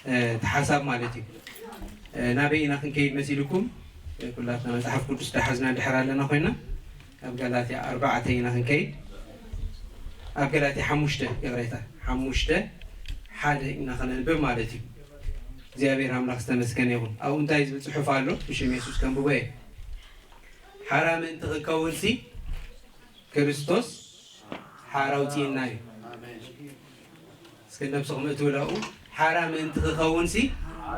እቲ ሓሳብ ማለት እዩ። ናበይ ኢና ክንከይድ መሲልኩም? ኩላትና መጽሓፍ ቅዱስ ዳሓዝና እንድሕር ኣለና ኮይና፣ ኣብ ገላትያ ኣርባዕተ ኢና ክንከይድ። ኣብ ገላትያ ሓሙሽተ፣ ይቕሬታ፣ ሓሙሽተ ሓደ ኢና ከነንብብ ማለት እዩ። እግዚኣብሔር ኣምላኽ ዝተመስገነ ይኹን። ኣብኡ እንታይ ዝብል ጽሑፍ ኣሎ? ብሽም የሱስ ከንብቦ እየ። ሓራ ምእንቲ ክንከውንሲ ክርስቶስ ሓራ ኣውፅእና እዩ። እስኪ ነብስኹም እትውለቑ ሓራ ምእንቲ ክኸውንሲ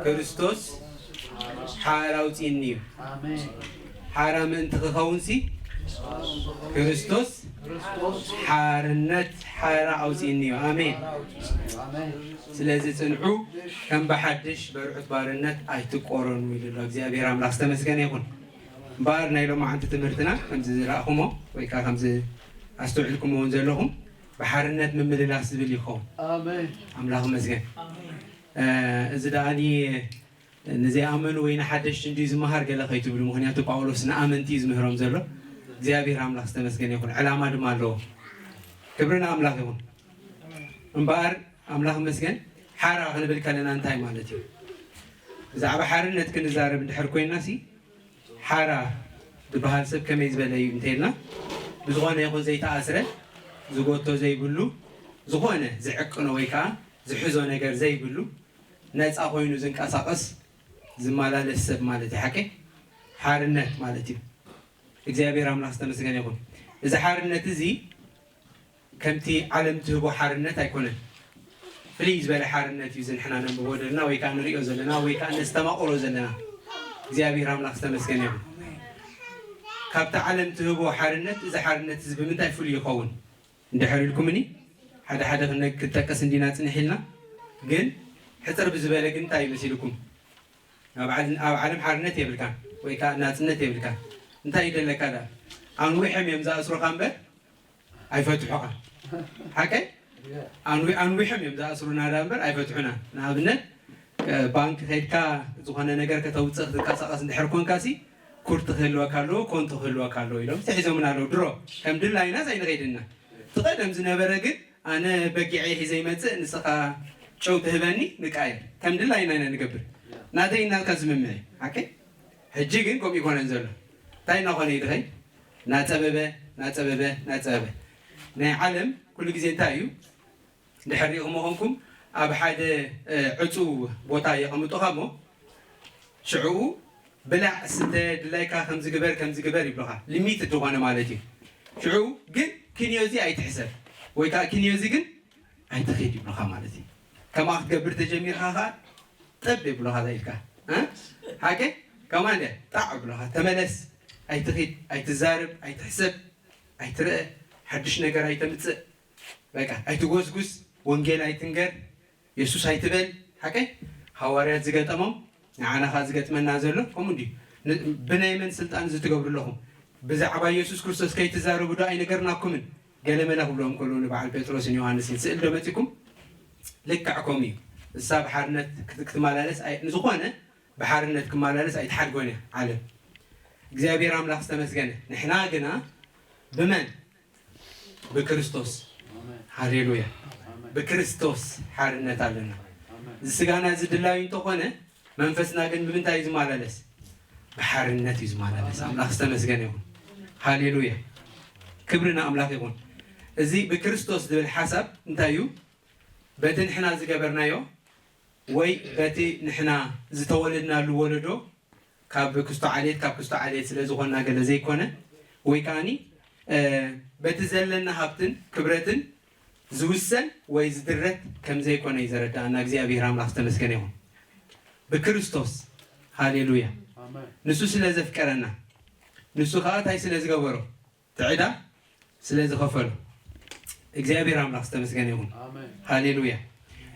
ክርስቶስ ሓራ ኣውፅእኒ እዩ። ሓራ ምእንቲ ክኸውንሲ ክርስቶስ ሓርነት ሓራ ኣውፅእኒ እዩ። ኣሜን። ስለዚ ጽንዑ፣ ከም ብሓድሽ በርዑት ባርነት ኣይትቆረኑ ኢሉ ኣሎ። እግዚኣብሔር ኣምላኽ ዝተመስገነ ይኹን። እምበኣር ናይ ሎማዓንቲ ትምህርትና ከምዚ ዝረእኹሞ ወይ ከዓ ከምዚ ኣስተውዕልኩሞ እውን ዘለኹም ብሓርነት ምምልላስ ዝብል ይኸውን። ኣሜን። ኣምላኽ ይመስገን። እ፣ እዚ ደኣኒ ንዘይኣመኑ ወይ ንሓደሽቲ እንድዩ ዝመሃር ገለ ከይትብሉ፣ ምኽንያቱ ጳውሎስ ንኣመንቲ እዩ ዝምህሮም ዘሎ። እግዚኣብሔር ኣምላኽ ዝተመስገነ ይኹን። ዕላማ ድማ ኣለዎ። ክብሪ ንኣምላኽ ይኹን። እምበኣር ኣምላኽ ይመስገን፣ ሓራ ክንብል ከለና እንታይ ማለት እዩ? ብዛዕባ ሓርነት ክንዛረብ እንድሕር ኮይና ሲ፣ ሓራ ዝበሃል ሰብ ከመይ ዝበለ እዩ እንተኢልና፣ ብዝኾነ ይኹን ዘይተኣስረ፣ ዝጎቶ ዘይብሉ፣ ዝኾነ ዝዕቅኖ ወይ ከዓ ዝሕዞ ነገር ዘይብሉ፣ ነፃ ኮይኑ ዝንቀሳቐስ፣ ዝመላለስ ሰብ ማለት እዩ። ሓቂ ሓርነት ማለት እዩ። እግዚኣብሔር ኣምላኽ ዝተመስገነ ይኹን። እዚ ሓርነት እዚ ከምቲ ዓለም ትህቦ ሓርነት ኣይኮነን። ፍልይ ዝበለ ሓርነት እዩ እዚ ንሕና ነንብቦ ዘለና ወይ ከዓ ንሪኦ ዘለና ወይ ከዓ ነስተማቕሮ ዘለና። እግዚኣብሔር ኣምላኽ ዝተመስገነ ይኹን። ካብቲ ዓለም ትህቦ ሓርነት እዚ ሓርነት እዚ ብምንታይ ፍሉይ ይኸውን? እንድሕር ኢልኩምኒ፣ ሓደ ሓደ ክነ-፣ ክጠቅስ እንዲና ጽንሕ ኢልና፣ ግን ሕጽር ብዝበለ ግን እንታይ ይመሲልኩም? ኣብ ዓል-፣ ኣብ ዓለም ሓርነት የብልካን ወይ ከዓ ናጽነት የብልካን። እንታይ ይደለካ ደኣ? ኣንዊሖም እዮም ዝኣስሩኻ እምበር ኣይፈትሑኻ። ሓቀይ? ኣንዊ-፣ ኣንዊሖም እዮም ዝኣስሩና ደኣ እምበር ኣይፈትሑና። ንኣብነት፣ እ፣ ባንክ ከይድካ ዝኾነ ነገር ከተውፅእ ክትንቀሳቐስ እንድሕር ኮንካ ሲ፣ ኩርት ክህልወካ ኣለዎ፣ ኮንቶ ክህልወካ ኣለዎ ኢሎም ተሒዞምና ኣለዉ። ድሮ ከም ድላይና ኣይንኸይድና። እቲ ቀደም ዝነበረ ግን ኣነ በጊዐይ ሒዘ ይመጽእ፣ ንስኻ ጨው ትህበኒ፣ ንቃየር። ከም ድላይና ኢና ንገብር። ናተይ ናትካ ዝምምዕ እዩ። ሓቀይ? ሕጂ ግን ከምኡ ይኮነን ዘሎ። እንታይ እናኾነ እዩ ድኸይ? ናጸበበ፣ ናጸበበ፣ ናጸበበ። ናይ ዓለም ኩሉ ግዜ እንታይ እዩ? እንድሕር ሪኢኹሞ ኾንኩም፣ ኣብ ሓደ፣ እ፣ ዕጹው ቦታ የቐምጡኻ እሞ፣ ሽዕኡ ብላዕ፣ ስተ፣ ድላይካ ከምዚ ግበር፣ ከምዚ ግበር ይብሉኻ። ሊሚት ዝኾነ ማለት እዩ። ሽዑ ግን ክንዮ እዚ ኣይትሕሰብ፣ ወይ ከዓ ክንዮ እዚ ግን ኣይትኺድ ይብሉኻ ማለት እዩ። ከምኣ ክትገብር ተጀሚርካ ከዓ ጠብ ይብሉኻ ኢልካ። እ? ሓቂ? ከማን እየ፣ ጣዕ ይብሉኻ። ተመለስ፣ ኣይትኺድ፣ ኣይትዛረብ፣ ኣይትሕሰብ፣ ኣይትርአ፣ ሓድሽ ነገር ኣይተምጽእ። በቃ ኣይትጎስጉስ፣ ወንጌል ኣይትንገር፣ የሱስ ኣይትበል። ሓቀይ? ሃዋርያት ዝገጠሞም ንዓና ኸኣ ዝገጥመና ዘሎ ከምኡ እንድዩ። ን-፣ ብናይ መን ስልጣን እዚ ትገብሩ ኣለኹም? ብዛዕባ የሱስ ክርስቶስ ከይትዛረቡ ዶ ኣይነገርናኩምን? ገለ መለ ክብሎም ከለዉ ንበዓል ጴጥሮስን ዮሃንስን ስእል ዶ መጺኩም? ልክዕ ከምኡ እዩ። እሳ ብሓርነት ክት-፣ ክትመላለስ ኣይ-፣ ንዝኾነ ብሓርነት ክመላለስ ኣይትሓድጎን እያ ዓለም። እግዚኣብሔር ኣምላኽ ዝተመስገነ። ንሕና ግና ብመን? ብክርስቶስ። ሃሌሉያ። ብክርስቶስ ሓርነት ኣለና። እዚ ስጋና እዚ ድላዩ እንተኾነ፣ መንፈስና ግን ብምንታይ እዩ ዝመላለስ? ብሓርነት እዩ ዝመላለስ። ኣምላኽ ዝተመስገነ ይኹን። ሃሌሉያ። ክብሪ ንኣምላኽ ይኹን። እዚ ብክርስቶስ ዝብል ሓሳብ እንታይ እዩ? በቲ ንሕና ዝገበርናዮ ወይ በቲ ንሕና ዝተወለድናሉ ወለዶ ካብ ክስቶ ዓሌት፣ ካብ ክስቶ ዓሌት ስለ ዝኾንና ገለ ዘይኮነ፣ ወይ ከኣኒ፣ እ፣ በቲ ዘለና ሃብትን ክብረትን ዝውሰን ወይ ዝድረት ከም ዘይኮነ እዩ ዘረድኣና። እግዚኣብሔር ኣምላኽ ዝተመስገነ ይኹን። ብክርስቶስ፣ ሃሌሉያ። ኣሜን። ንሱ ስለ ዘፍቀረና፣ ንሱ ከኣ እንታይ ስለ ዝገበሮ? እቲ ዕዳ ስለ ዝኸፈሎ እግዚኣብሔር ኣምላኽ ዝተመስገነ ይኹን። ኣሜን። ሃሌሉያ።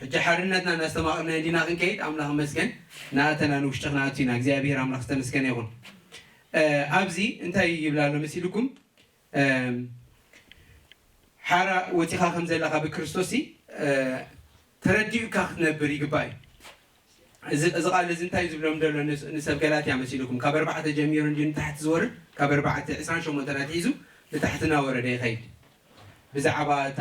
ሕጂ ሓርነትና እናስተማቕርና እንዲና ክንከይድ፣ ኣምላኽ ይመስገን፣ ንኣተና ንውሽጢ ክንኣቱ ኢና። እግዚኣብሔር ኣምላኽ ዝተመስገነ ይኹን። እ፣ ኣብዚ እንታይ ይብል ኣሎ መሲልኩም? እም፣ ሓራ ወጺኻ ከም ዘለኻ ብክርስቶስ ሲ፣ እ፣ ተረዲኡካ ክትነብር ይግባእ እዩ። እዚ፣ እዚ ቃል እዚ እንታይ እዩ ዝብሎም ዘሎ ንስ-፣ ንሰብ ገላትያ መሲልኩም? ካብ ኣርባዕተ ጀሚሩ እንድዩ ንታሕቲ ዝወርድ፣ ካብ ኣርባዕተ ዕስራን ሸሞንተን ኣትሒዙ ንታሕቲ እናወረደ ይኸይድ። ብዛዕባ እታ፣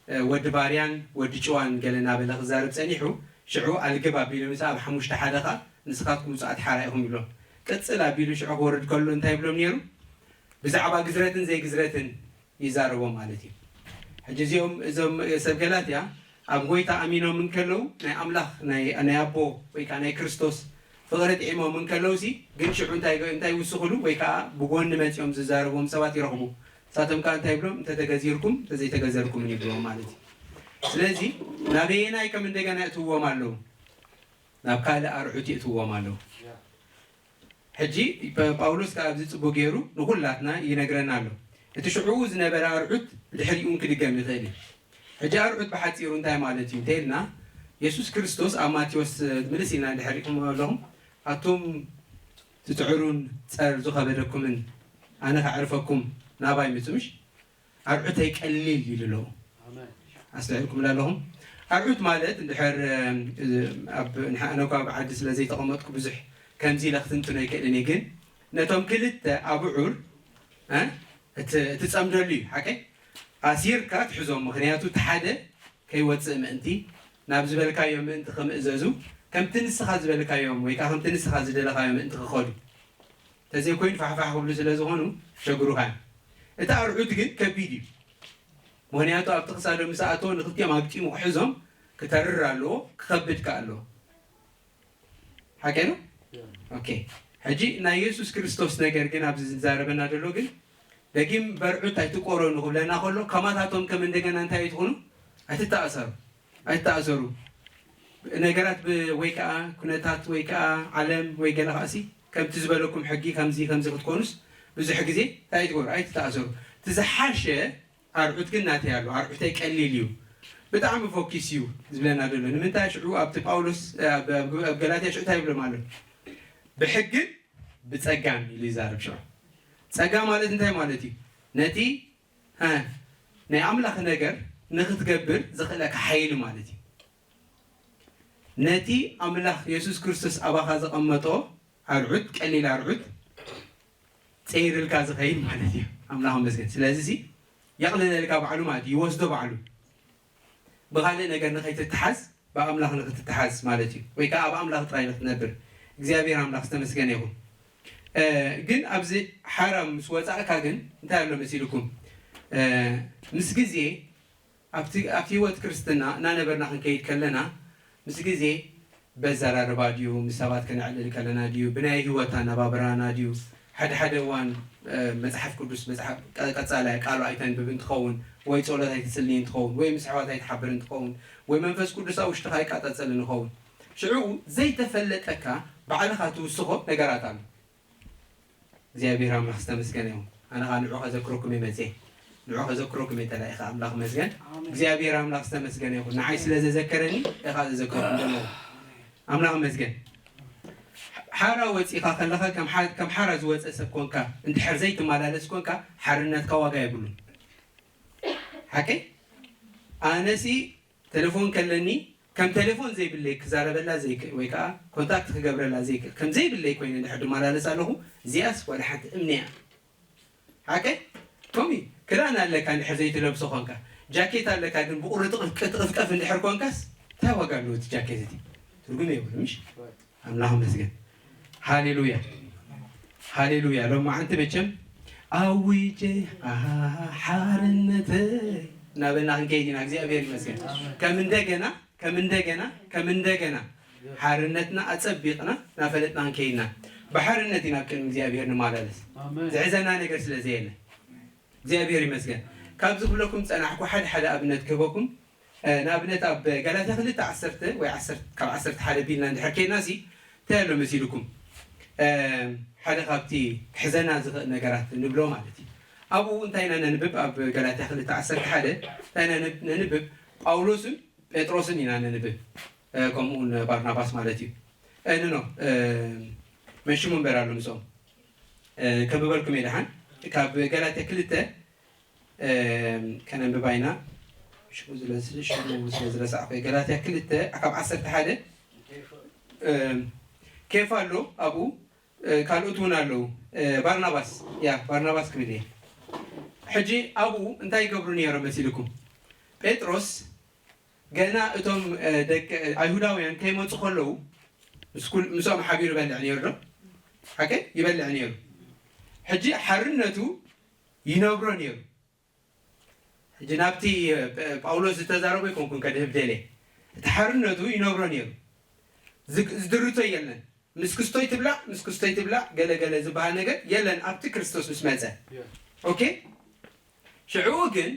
እ፣ ወዲ ባርያን ወዲ ጭዋን ገለ እናበለ ክዛረብ ጸኒሑ፣ ሽዑ ኣልግብ ኣቢሉ፣ ምስ ኣብ ሓሙሽተ ሓደ ኸዓ ንስኻትኩም ውጹኣት ሓራ ኢኹም ይብሎም። ቅጽል ኣቢሉ ሽዑ ክወርድ ከሎ እንታይ ይብሎም ነይሩ? ብዛዕባ ግዝረትን ዘይግዝረትን ይዛረቦም ማለት እዩ። ሕጂ እዚኦም፣ እዞም ሰብ ገላትያ ኣብ ጎይታ ኣሚኖም እንከለዉ፣ ናይ ኣምላኽ፣ ናይ፣ ናይ ኣቦ ወይ ከዓ ናይ ክርስቶስ ፍቕሪ ጥዒሞም እንከለዉ ሲ፣ ግን ሽዑ እንታይ፣ እንታይ ይውስኹሉ? ወይ ከዓ ብጎኒ መጺኦም ዝዛረብዎም ሰባት ይረኽቡ። ንሳቶም ከዓ እንታይ ይብሎም? "እንተተገዚርኩም፣ እንተዘይተገዘርኩምን" ይብልዎም ማለት እዩ። ስለዚ ናበየናይ ከም እንደገና የእትውዎም ኣለዉ? ናብ ካልእ ኣርዑት የእትውዎም ኣለዉ። ሕጂ ጳ-፣ ጳውሎስ ከኣ ኣብዚ ጽቡቕ ገይሩ ንኹላትና ይነግረና ኣሎ። እቲ ሽዑ ዝነበረ ኣርዑት ድሕሪኡን ክድገም ይኽእል እዩ። ሕጂ ኣርዑት ብሓጺሩ እንታይ ማለት እዩ እንተ ኢልና፣ የሱስ ክርስቶስ ኣብ ማቴዎስ፣ ምልስ ኢልና እንድሕር ርኢኹም ኣለኹም፣ "ኣቱም ትጽዕሩን ጸር ዝኸበደኩምን፣ ኣነ ከዕርፈኩም ናባይ ምጹ" ምሽ? "ኣርዑተይ ቀሊል" ኢሉ ኣለዉ። ኣስተውዒልኩምላ ኣለኹም? ኣርዑት ማለት እንድሕር፣ እም፣ ኣብ፣ ንሓ-፣ ኣነ እኳ ኣብ ዓዲ ስለ ዘይተቐመጥኩ ብዙሕ ከምዚ ኢለ ክትንትኖ ኣይክእልን እየ፣ ግን ነቶም ክልተ ኣብዑር፣ እ፣ እት-፣ እትጸምደሉ እዩ፣ ሓቀይ? ኣሲርካ ትሕዞም፣ ምኽንያቱ እቲ ሓደ ከይወጽእ ምእንቲ፣ ናብ ዝበልካዮ ምእንቲ ክምእዘዙ፣ ከምቲ ንስኻ ዝበልካዮም ወይ ከኣ ከምቲ ንስኻ ዝደለኻዮ ምእንቲ ክኸዱ። እንተዘይኮይኑ ፋሕፋሕ ክብሉ ስለ ዝኾኑ ክሸግሩኻ እዮም። እቲ ኣርዑት ግን ከቢድ እዩ። ምኽንያቱ ኣብቲ ክሳዶም ምስ ኣተወ ንክልቲኦም ኣግጢሙ ክሕዞም ክተርር ኣለዎ፣ ክኸብድ ከኣ ኣለዎ። ሓቀይ ነው? ኦኬ። ሕጂ ናይ የሱስ ክርስቶስ ነገር ግን ኣብዚ ዝዛረበና ዘሎ ግን ደጊም በርዑት ኣይትቆረኑ ክብለና ከሎ ከማታቶም ከም እንደገና እንታይ ኣይትኹኑ? ኣይትተኣሰሩ። ኣይትተኣሰሩ። ነገራት ብ-፣ ወይ ከኣ ኩነታት ወይ ከኣ ዓለም ወይ ገለ ከኣሲ ከምቲ ዝበለኩም ሕጊ ከምዚ ከምዚ ክትኮኑስ ብዙሕ ግዜ እንታይ ኣይትገብሩ? ኣይትተኣሰሩ። እቲ ዝሓሸ ኣርዑት ግን ናተይ ኣሎ። ኣርዑተይ ቀሊል እዩ። ብጣዕሚ ፎኪስ እዩ ዝብለና ዘሎ። ንምንታይ ሽዑ ኣብቲ ጳውሎስ፣ ኣብ፣ ኣብ፣ ኣብ ገላትያ ሽዑ እንታይ ይብሎም ኣሎ? "ብሕግን ብጸጋን" ኢሉ ይዛረብ ሽዑ። ጸጋ ማለት እንታይ ማለት እዩ? ነቲ፣ እ፣ ናይ ኣምላኽ ነገር ንኽትገብር ዝኽእለካ ሓይሊ ማለት እዩ። ነቲ ኣምላኽ የሱስ ክርስቶስ ኣባኻ ዘቐመጦ ኣርዑት፣ ቀሊል ኣርዑት፣ ጸይርልካ ዝኸይድ ማለት እዩ። ኣምላኽ ይመስገን። ስለዚ ሲ፣ የቕልለልካ ባዕሉ ማለት እዩ፣ ይወስዶ ባዕሉ። ብኻልእ ነገር ንኸይትተሓዝ፣ ብኣምላኽ ንኽትተሓዝ ማለት እዩ። ወይ ከኣ ኣብ ኣምላኽ ጥራይ ንኽትነብር። እግዚኣብሔር ኣምላኽ ዝተመስገነ ይኹን። እ፣ ግን ኣብዚ ሓራ ምስ ወጻእካ ግን እንታይ ኣሎ መሲልኩም? እ፣ ምስ ግዜ ኣብቲ፣ ኣብቲ ህይወት ክርስትና እናነበርና ክንከይድ ከለና፣ ምስ ግዜ በዘራርባ ድዩ፣ ምስ ሰባት ከነዕልል ከለና ድዩ፣ ብናይ ህይወት ኣነባብራና ድዩ፣ ሓደ ሓደ እዋን፣ እ፣ መጽሓፍ ቅዱስ፣ መጽሓፍ ቀ-፣ ቀጻላይ ቃሉ ኣይተንብብን ትኸውን፣ ወይ ጸሎት ኣይትጽልይን ትኸውን፣ ወይ ምስ ኣሕዋት ኣይትሓብርን ትኸውን፣ ወይ መንፈስ ቅዱስ ኣብ ውሽጥኻ ኣይቃጻጸልን ይኸውን። ሽዑ ዘይተፈለጠካ ባዕልኻ ትውስኾ ነገራት ኣሎ። እግዚኣብሔር ኣምላኽ ዝተመስገነ ይኹን። ኣነ ኸዓ ንዑ ከዘክረኩም እየ መፅየ። ንዑ ከዘክረኩም እየ ተላኢኸ። ኣምላኽ መስገን። ኣሜን። እግዚኣብሔር ኣምላኽ ዝተመስገነ ይኹን። ንዓይ ስለ ዘዘከረኒ እየ ኸዓ ዘዘከርኩም ዘለኹ። ኣምላኽ መስገን። ሓራ ወፂኻ ከለኻ ከም ሓ-፣ ከም ሓራ ዝወፀ ሰብ ኮንካ፣ እንድሕር ዘይትመላለስ ኮንካ፣ ሓርነትካ ዋጋ የብሉን። ሓቀይ? ኣነሲ ቴሌፎን ከለኒ፣ ከም ቴሌፎን ዘይብለይ ክዛረበላ ዘይክእል ወይ ከዓ ኮንታክት ክገብረላ ዘይክእል፣ ከም ዘይብለይ ኮይነ እንድሕር ድመላለስ ኣለኹ፣ እዚኣስ ዋላ ሓንቲ እምኒ እያ። ሓቀይ? ቶሚ፣ ክዳን ኣለካ እንድሕር ዘይትለብሶ ኮንካ፣ ጃኬት ኣለካ ግን ብቁሪ ጥቕፍ-፣ ጥቕፍጠፍ እንድሕር ኮንካስ፣ እንታይ ዋጋ ኣለዎ እቲ ጃኬት እቲ? ትርጉም የብሉ፣ ምሽ? ኣምላኽ ይመስገን። ሃሌሉያ። ሃሌሉያ። ሎማዓንቲ መቸም ኣዊጀ፣ ኣሃ፣ ሓርነተይ እናበልና ክንከይድ ኢና። እግዚኣብሔር ይመስገን። ከም እንደገና፣ ከም እንደገና፣ ከም እንደገና ሓርነትና ኣጸቢቕና እናፈለጥና ክንከይድ ኢና። ብሓርነት ኢና ኣብ ቅድሚ እግዚኣብሔር ንመላለስ። ኣሜን። ዝሕዘና ነገር ስለ ዘየለ። እግዚኣብሔር ይመስገን። ካብዚ ክብለኩም ዝጸናሕኩ ሓደ ሓደ ኣብነት ክህበኩም። እ፣ ንኣብነት ኣብ ገላትያ ክልተ ዓሰርተ ወይ ዓሰርተ፣ ካብ ዓሰርተ ሓደ ቢልና እንድሕር ኬድና ሲ፣ እንታይ ኣሎ መሲልኩም? እ፣ ሓደ ካብቲ ክሕዘና ዝኽእል ነገራት ንብሎ ማለት እዩ። ኣብኡ እንታይ ኢና ነንብብ? ኣብ ገላትያ ክልተ ዓሰርተ ሓደ እንታይ ኢና ነብ-፣ ነንብብ? ጳውሎስን ጴጥሮስን ኢና ነንብብ። እ፣ ከምኡ እውን ባርናባስ ማለት እዩ። እ፣ ንኖ፣ እ፣ መን ሽሙ እምበር ኣሎ ምስኦም። እ፣ ከንብበልኩም እየ ደሓን። ካብ ገላትያ ክልተ፣ እ፣ ከነንብባ ኢና። ሽሙ ዝለ-፣ ሽሙ ስለ ዝረሳዕኩ እየ። ገላትያ ክልተ ካብ ዓሰርተ ሓደ፣ እ፣ ኬፋ ኣሎ ኣብኡ፣ እ፣ ካልኦት እውን ኣለዉ። እ፣ ባርናባስ፣ ያ፣ ባርናባስ ክብል እየ። ሕጂ ኣብኡ እንታይ ይገብሩ ነይሮም መሲልኩም? ጴጥሮስ ገና እቶም ደቂ ኣይሁዳውያን ከይመፁ ከለዉ ምስኩል ምስኦም ሓቢሩ ይበልዕ ነይሩ ዶ? ሓቀ ይበልዕ ነይሩ። ሕጂ ሓርነቱ ይነብሮ ነይሩ። ሕጂ ናብቲ ጳውሎስ ዝተዛረቦ ይኮንኩን ከድህብ ደለ እቲ ሓርነቱ ይነብሮ ነይሩ። ዝድርቶ የለን። ምስ ክስቶይ ትብላዕ ምስ ክስቶይ ትብላዕ ገለገለ ዝበሃል ነገር የለን ኣብቲ ክርስቶስ ምስ መፀ። ኦኬ። ሽዕኡ ግን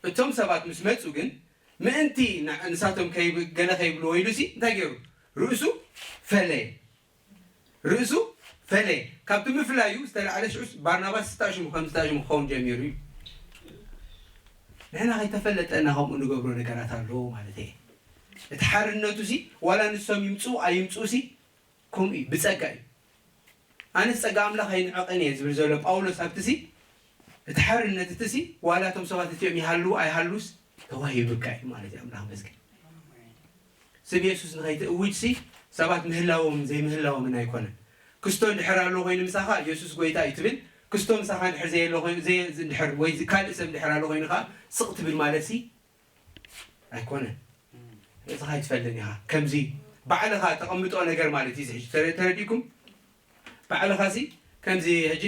እቶም ሰባት ምስ መፁ ግን ምእንቲ ንሳቶም ገለ ከይብልዎ ኢሉ ሲ እንታይ ገይሩ? ርእሱ ፈለየ። ርእሱ ፈለየ። ካብቲ ምፍላዩ ዝተላዕለ ሽዑስ ባርናባስ ስታሽሙ ከም ስታሽሙ ክኸውን ጀሚሩ እዩ። ንሕና ከይተፈለጠና ከምኡ ንገብሮ ነገራት ኣለዎ ማለት እየ። እቲ ሓርነቱ ሲ ዋላ ንሶም ይምፅኡ ኣይምፅኡ ሲ ከምኡ እዩ፣ ብጸጋ እዩ። ኣነስ ጸጋ ኣምላኽ ኣይንዕቕን እየ ዝብል ዘሎ ጳውሎስ ኣብቲ ሲ እቲ ሓርነት እቲ ሲ ዋላ እቶም ሰባት እቲኦም ይሃልዉ ኣይሃልዉስ ተዋሂቡካ እዩ ማለት እዩ። ኣምላኽ መስገን። ስም የሱስ ንኸይትእውጅ ሲ ሰባት ምህላዎም ዘይምህላዎምን ኣይኮነን። ክስቶ እንድሕር ኣሎ ኮይኑ ምሳኻ የሱስ ጎይታ እዩ ትብል። ክስቶ ምሳኻ እንድሕር ዘየሎ ኮይኑ ዘየ- እንድሕር ወይ ካልእ ሰብ እንድሕር ኣሎ ኮይኑ ከዓ ስቕ ትብል ማለት ሲ ኣይኮነን። ርእስኻ ኣይትፈልጥን ኢኻ። ከምዚ ባዕልኻ ተቐምጦ ነገር ማለት እዩ። ሕጂ ተረ- ተረዲእኩም ባዕልኻ ሲ ከምዚ ሕጂ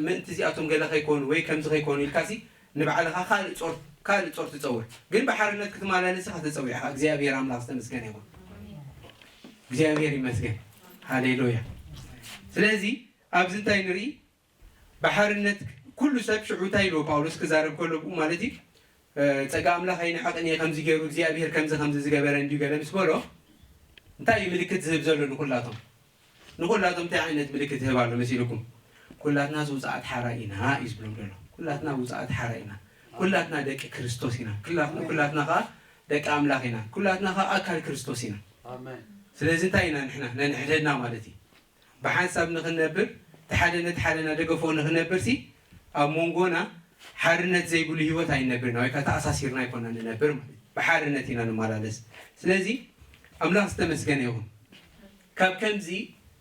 ምእንቲ እዚኣቶም ገለ ከይኮኑ ወይ ከምዚ ከይኮኑ ኢልካ ሲ ንባዕልኻ ካልእ ጾር ካልእ ጾር ትጸውር። ግን ብሓርነት ክትመላለስ ኢኻ ተጸዊዕኻ። እግዚኣብሔር ኣምላኽ ዝተመስገነ ይኹን። እግዚኣብሔር ይመስገን። ሃሌሉያ። ስለዚ ኣብዚ እንታይ ንርኢ? ብሓርነት ኩሉ ሰብ ሽዑ እንታይ ኢልዎ ጳውሎስ ክዛረብ ከሎ ብኡ ማለት እዩ ጸጋ ኣምላኽ ኣይንዓቕን እየ ከምዚ ገይሩ እግዚኣብሄር ከምዚ ከምዚ ዝገበረ እንድዩ ገለ ምስ በሎ እንታይ እዩ ምልክት ዝህብ ዘሎ ንኩላቶም? ንኩላቶም እንታይ ዓይነት ምልክት ይህብ ኣሎ መሲልኩም? ኩላትና ውፅኣት ሓራ ኢና እዩ ዝብሎም ዘሎ። ኩላትና ውፅኣት ሓራ ኢና። ኩላትና ደቂ ክርስቶስ ኢና። ኩላትና ከዓ ደቂ ኣምላኽ ኢና። ኩላትና ከዓ ኣካል ክርስቶስ ኢና። ስለዚ እንታይ ኢና ንሕና ነንሕድሕድና ማለት እዩ ብሓንሳብ ንኽንነብር እቲ ሓደ ነቲ ሓደ እናደገፎ ንኽንነብር ሲ ኣብ መንጎና ሓርነት ዘይብሉ ህይወት ኣይንነብርና ወይ ከዓ ተኣሳሲርና ኣይኮና ንነብር ማለት እዩ። ብሓርነት ኢና ንመላለስ። ስለዚ ኣምላኽ ዝተመስገነ ይኹን። ካብ ከምዚ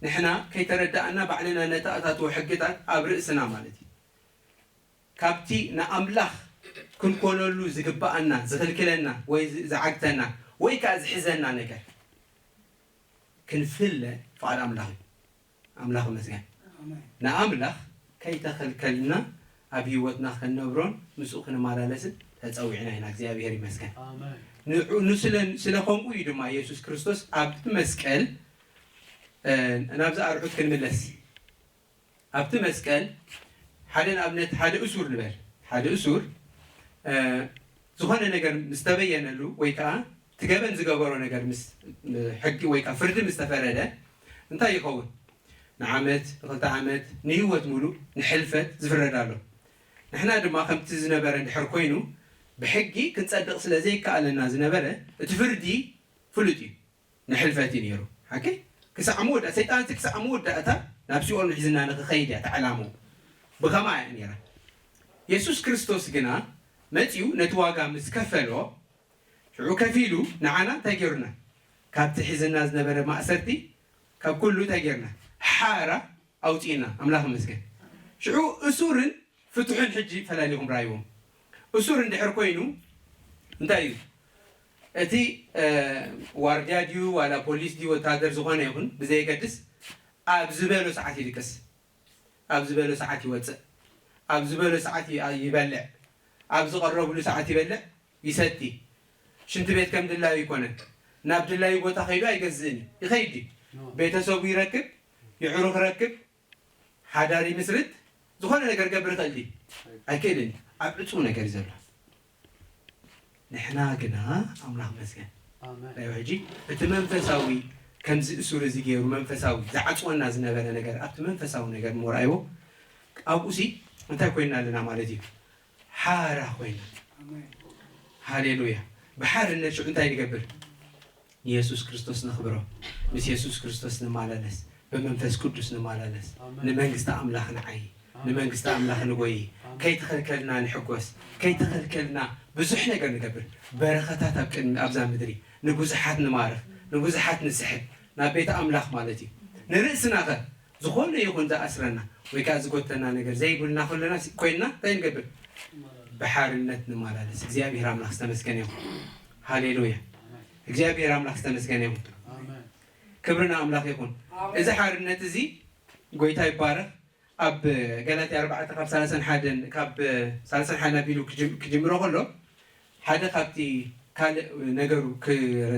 ንሕና ከይተረዳእና ባዕልና ነተኣታትዎ ሕግታት ኣብ ርእስና ማለት እዩ ካብቲ ንኣምላኽ ክንኮነሉ ዝግብኣና ዝኽልክለና ወይ ዝዓግተና ወይ ከዓ ዝሕዘና ነገር ክንፍለ ፍቓድ ኣምላኽ እዩ። ኣምላኽ ይመስገን። ንኣምላኽ ከይተኸልከልና ኣብ ህይወትና ክንነብሮን ምስኡ ክንመላለስን ተፀዊዕና ኢና። እግዚኣብሔር ይመስገን። ንስለ ከምኡ እዩ ድማ የሱስ ክርስቶስ ኣብቲ መስቀል ናብዚ ኣርዑት ክንምለስ ኣብቲ መስቀል ሓደ ንኣብነት ሓደ እሱር ንበል ሓደ እሱር ዝኾነ ነገር ምስ ተበየነሉ ወይ ከዓ እቲ ገበን ዝገበሮ ነገር ምስ ሕጊ ወይ ከዓ ፍርዲ ምስ ተፈረደ እንታይ ይኸውን? ንዓመት፣ ንክልተ ዓመት፣ ንህይወት ሙሉእ፣ ንሕልፈት ዝፍረድ ኣሎ። ንሕና ድማ ከምቲ ዝነበረ እንድሕር ኮይኑ ብሕጊ ክንፀድቕ ስለ ዘይከኣለና ዝነበረ እቲ ፍርዲ ፍሉጥ እዩ። ንሕልፈት እዩ ነይሩ። ሓቂ ክሳዕ መወዳእ ሰይጣን እቲ ክሳዕ መወዳእታ ናብ ሲኦል ሒዝና ንክኸይድ እያ ተዓላሙ። ብኸማ እያ ነይራ። የሱስ ክርስቶስ ግና መፂኡ ነቲ ዋጋ ምስ ከፈሎ ሽዑ ከፊሉ ንዓና እንታይ ገይሩና? ካብቲ ሒዝና ዝነበረ ማእሰርቲ ካብ ኩሉ እንታይ ገይርና? ሓራ ኣውፂእና። ኣምላኽ ይመስገን። ሽዑ እሱርን ፍትሑን ሕጂ ፈላሊኹም ራይዎም። እሱር እንድሕር ኮይኑ እንታይ እዩ? እቲ ዋርድያ ድዩ ዋላ ፖሊስ ድዩ ወታደር ዝኾነ ይኹን ብዘየገድስ ኣብ ዝበሎ ሰዓት ይድቅስ፣ ኣብ ዝበሎ ሰዓት ይወፅእ፣ ኣብ ዝበሎ ሰዓት ይበልዕ፣ ኣብ ዝቐረብሉ ሰዓት ይበልዕ ይሰቲ። ሽንቲ ቤት ከም ድላዩ ኣይኮነን። ናብ ድላዩ ቦታ ከይዱ ኣይገዝእን እዩ። ይኸይድ እዩ። ቤተሰቡ ይረክብ፣ ይዕሩ ክረክብ፣ ሓዳር ይምስርት፣ ዝኾነ ነገር ገብር ይኽእል ድዩ? ኣይክእልን እዩ። ኣብ ዕፁው ነገር እዩ ዘሎ። ንሕና ግና ኣምላኽ መስገን ናይ ሕጂ እቲ መንፈሳዊ ከምዚ እሱር እዚ ገይሩ መንፈሳዊ ዝዓፅወና ዝነበረ ነገር ኣብቲ መንፈሳዊ ነገር ምርኣይዎ ኣብኡሲ እንታይ ኮይና ኣለና ማለት እዩ ሓራ ኮይና ሃሌሉያ ብሓርነት ሽዑ እንታይ ንገብር ንየሱስ ክርስቶስ ነኽብሮ ምስ የሱስ ክርስቶስ ንመላለስ ብመንፈስ ቅዱስ ንመላለስ ንመንግስቲ ኣምላኽ ንዓይ ንመንግስቲ ኣምላኽ ንጎይ ከይተኸልከልና ንሕጎስ ከይተኸልከልና ብዙሕ ነገር ንገብር በረኸታት ኣብ ቅድሚ ኣብዛ ምድሪ ንብዙሓት ንማርኽ ንብዙሓት ንስሕብ ናብ ቤተ ኣምላኽ ማለት እዩ ንርእስና ኸ ዝኾነ ይኹን ዝኣስረና ወይ ከዓ ዝጎተና ነገር ዘይብልና ከለና ኮይንና እንታይ ንገብር ብሓርነት ንመላለስ እግዚኣብሔር ኣምላኽ ዝተመስገነ ይኹን ሃሌሉያ እግዚኣብሔር ኣምላኽ ዝተመስገነ ይኹን። ክብሪ ንኣምላኽ ይኹን። እዚ ሓርነት እዚ ጎይታ ይባረኽ። ኣብ ገላትያ ኣርባዕተ ካብ ሰላሳን ሓደን ካብ ሰላሳን ሓደን ኣቢሉ ክጅም- ክጅምሮ ከሎ ሓደ ካብቲ ካልእ ነገሩ ክ-